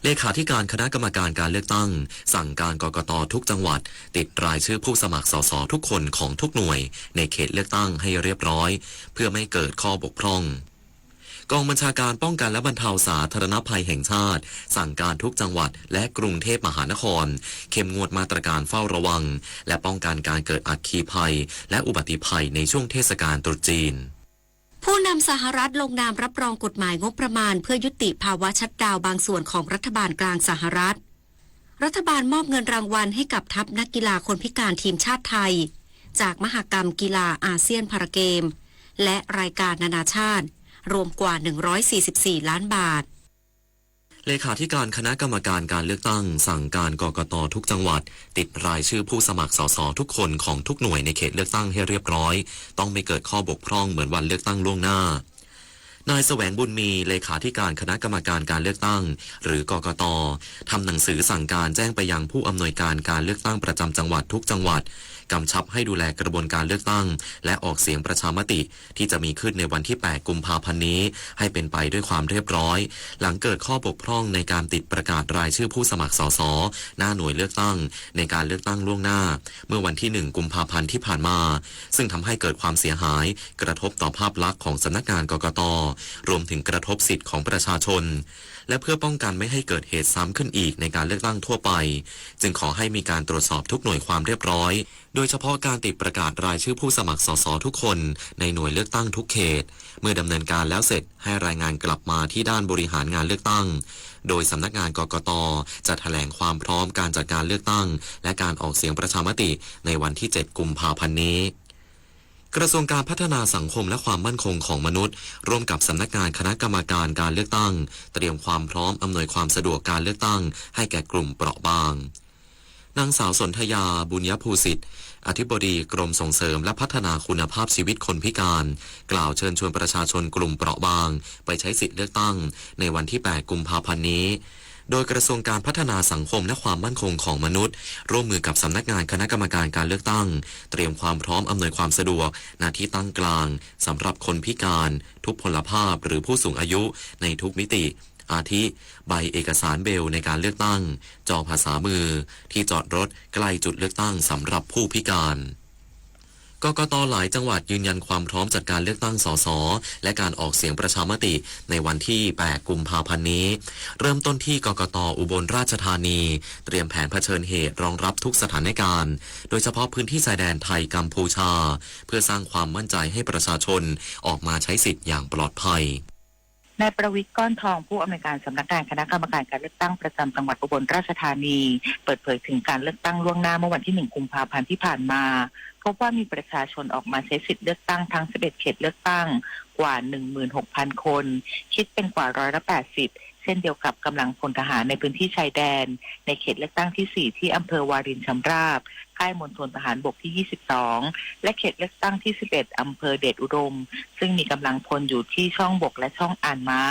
เลขาธิการคณะกรรมการการเลือกตั้ง สั่งการกกตทุกจังหวัด ติดรายชื่อผู้สมัครสสทุกคนของทุกหน่วยในเขตเลือกตั้งให้เรียบร้อย เพื่อไม่เกิดข้อบกพร่อง กองบัญชาการป้องกันและบรรเทาสาธารณภัยแห่งชาติ สั่งการทุกจังหวัดและกรุงเทพมหานคร เข้มงวดมาตรการเฝ้าระวัง และป้องกันการเกิดอัคคีภัย และอุบัติภัยในช่วงเทศกาลตรุษจีน ผู้นำสหรัฐลงนามรับรองกฎหมายงบประมาณเพื่อยุติภาวะชัตดาวน์บางส่วนของรัฐบาลกลางสหรัฐ รัฐบาลมอบเงินรางวัลให้กับทัพนักกีฬาคนพิการทีมชาติไทย จากมหกรรมกีฬาอาเซียนพาราเกม และรายการนานาชาติ รวมกว่า หนึ่งร้อยสี่สิบสี่ ล้านบาท เลขาธิการคณะกรรมการการเลือกตั้ง สั่งการกกตทุกจังหวัด ติดรายชื่อผู้สมัครสสทุกคนของทุกหน่วยในเขตเลือกตั้งให้เรียบร้อย ต้องไม่เกิดข้อบกพร่องเหมือนวันเลือกตั้งล่วงหน้า นายแสวงบุญมี เลขาธิการคณะกรรมการการเลือกตั้ง หรือกกต ทำหนังสือสั่งการแจ้งไปยังผู้อำนวยการการเลือกตั้งประจำจังหวัดทุกจังหวัด กำชับให้ดูแลกระบวนการเลือกตั้ง และออกเสียงประชามติ ที่จะมีขึ้นในวันที่ แปด กุมภาพันธ์นี้ ให้เป็นไปด้วยความเรียบร้อย หลังเกิดข้อบกพร่องในการติดประกาศรายชื่อผู้สมัครสส หน้าหน่วยเลือกตั้ง ในการเลือกตั้งล่วงหน้า เมื่อวันที่ หนึ่ง กุมภาพันธ์ที่ผ่านมา ซึ่งทำให้เกิดความเสียหาย กระทบต่อภาพลักษณ์ของสำนักงานกกต รวมถึงกระทบสิทธิ์ของประชาชน และเพื่อป้องกันไม่ให้เกิดเหตุซ้ำขึ้นอีกในการเลือกตั้งทั่วไป จึงขอให้มีการตรวจสอบทุกหน่วยความเรียบร้อย โดยเฉพาะการติดประกาศรายชื่อผู้สมัครสสทุกคนในหน่วยเลือกตั้งทุกเขต เมื่อดำเนินการแล้วเสร็จให้รายงานกลับมาที่ด้านบริหารงานเลือกตั้ง โดยสำนักงานกกต จะแถลงความพร้อมการจัดการเลือกตั้ง และการออกเสียงประชามติในวันที่ เจ็ด กุมภาพันธ์นี้ กระทรวงการพัฒนาสังคมและความมั่นคงของมนุษย์ ร่วมกับสำนักงานคณะกรรมการการเลือกตั้ง เตรียมความพร้อมอำนวยความสะดวกการเลือกตั้งให้แก่กลุ่มเปราะบาง นางสาวสนธยา บุญยภูสิทธิ์ อธิบดีกรมส่งเสริมและพัฒนาคุณภาพชีวิตคนพิการ กล่าวเชิญชวนประชาชนกลุ่มเปราะบาง ไปใช้สิทธิ์เลือกตั้งในวันที่ แปด กุมภาพันธ์นี้ โดยกระทรวงการพัฒนาสังคมและความมั่นคงของมนุษย์ ร่วมมือกับสำนักงานคณะกรรมการการเลือกตั้ง เตรียมความพร้อมอำนวยความสะดวก ณ ที่ตั้งกลาง สำหรับคนพิการ ทุพพลภาพ หรือผู้สูงอายุ ในทุกมิติ อาทิ ใบเอกสารเบรลล์ในการเลือกตั้ง จอภาษามือ ที่จอดรถใกล้จุดเลือกตั้งสำหรับผู้พิการ กกต หลายจังหวัดยืนยันความพร้อมจัดการเลือกตั้ง สส และการออกเสียงประชามติในวันที่ แปด กุมภาพันธ์นี้ เริ่มต้นที่กกต อุบลราชธานี เตรียมแผนเผชิญเหตุรองรับทุกสถานการณ์ โดยเฉพาะพื้นที่ชายแดนไทยกัมพูชา เพื่อสร้างความมั่นใจให้ประชาชนออกมาใช้สิทธิ์อย่างปลอดภัย นายประวิตร ก้อนทอง ผู้อำนวยการสำนักงานคณะกรรมการการเลือกตั้งประจำจังหวัดอุบลราชธานี เปิดเผยถึงการเลือกตั้งล่วงหน้าเมื่อวันที่ หนึ่ง กุมภาพันธ์ที่ผ่านมา พบว่ามีประชาชนออกมาใช้สิทธิ์เลือกตั้งทั้ง สิบเอ็ด เขตเลือกตั้ง กว่า หนึ่งหมื่นหกพัน คน คิดเป็นกว่าร้อยละแปดสิบ เช่นเดียวกับกำลังพลทหารในพื้นที่ชายแดน ในเขตเลือกตั้งที่ สี่ ที่อำเภอวารินชำราบ ค่ายมณฑลทหารบกที่ ยี่สิบสอง และเขตเลือกตั้งที่ สิบเอ็ด อำเภอเดชอุดม ซึ่งมีกำลังพลอยู่ที่ช่องบกและช่องอ่านม้า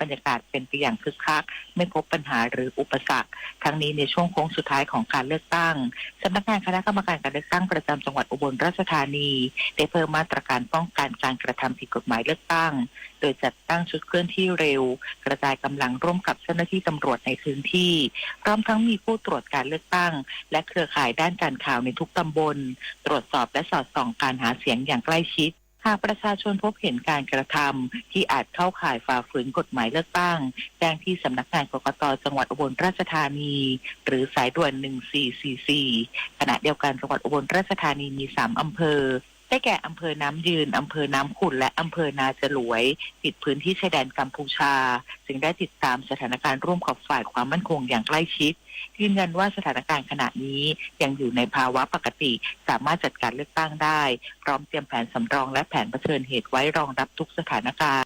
บรรยากาศเป็นไปอย่างคึกคัก ไม่พบปัญหาหรืออุปสรรค ทั้งนี้ในช่วงโค้งสุดท้ายของการเลือกตั้ง สำนักงานคณะกรรมการการเลือกตั้งประจำจังหวัดอุบลราชธานี ได้เพิ่มมาตรการป้องกันการกระทำผิดกฎหมายเลือกตั้ง โดยจัดตั้งชุดเคลื่อนที่เร็ว กระจายกำลังร่วมกับเจ้าหน้าที่ตำรวจในพื้นที่ พร้อมทั้งมีผู้ตรวจการเลือกตั้ง และเครือข่ายด้านการข่าวในทุกตำบล ตรวจสอบและสอดส่องการหาเสียงอย่างใกล้ชิด หากประชาชนพบเห็นการกระทำที่อาจเข้าข่ายฝ่าฝืนกฎหมายเลือกตั้ง แจ้งที่สำนักงานกกต จังหวัดอุบลราชธานี หรือสายด่วน หนึ่งสี่สี่สี่ ขณะเดียวกันจังหวัดอุบลราชธานีมี สาม อำเภอ ได้แก่อำเภอน้ำยืน อำเภอน้ำขุ่น และอำเภอนาจลวย ติดพื้นที่ชายแดนกัมพูชา จึงได้ติดตามสถานการณ์ร่วมกับฝ่ายความมั่นคงอย่างใกล้ชิด ยืนยันว่าสถานการณ์ขณะนี้ยังอยู่ในภาวะปกติ สามารถจัดการเลือกตั้งได้ พร้อมเตรียมแผนสำรองและแผนเผชิญเหตุไว้รองรับทุกสถานการณ์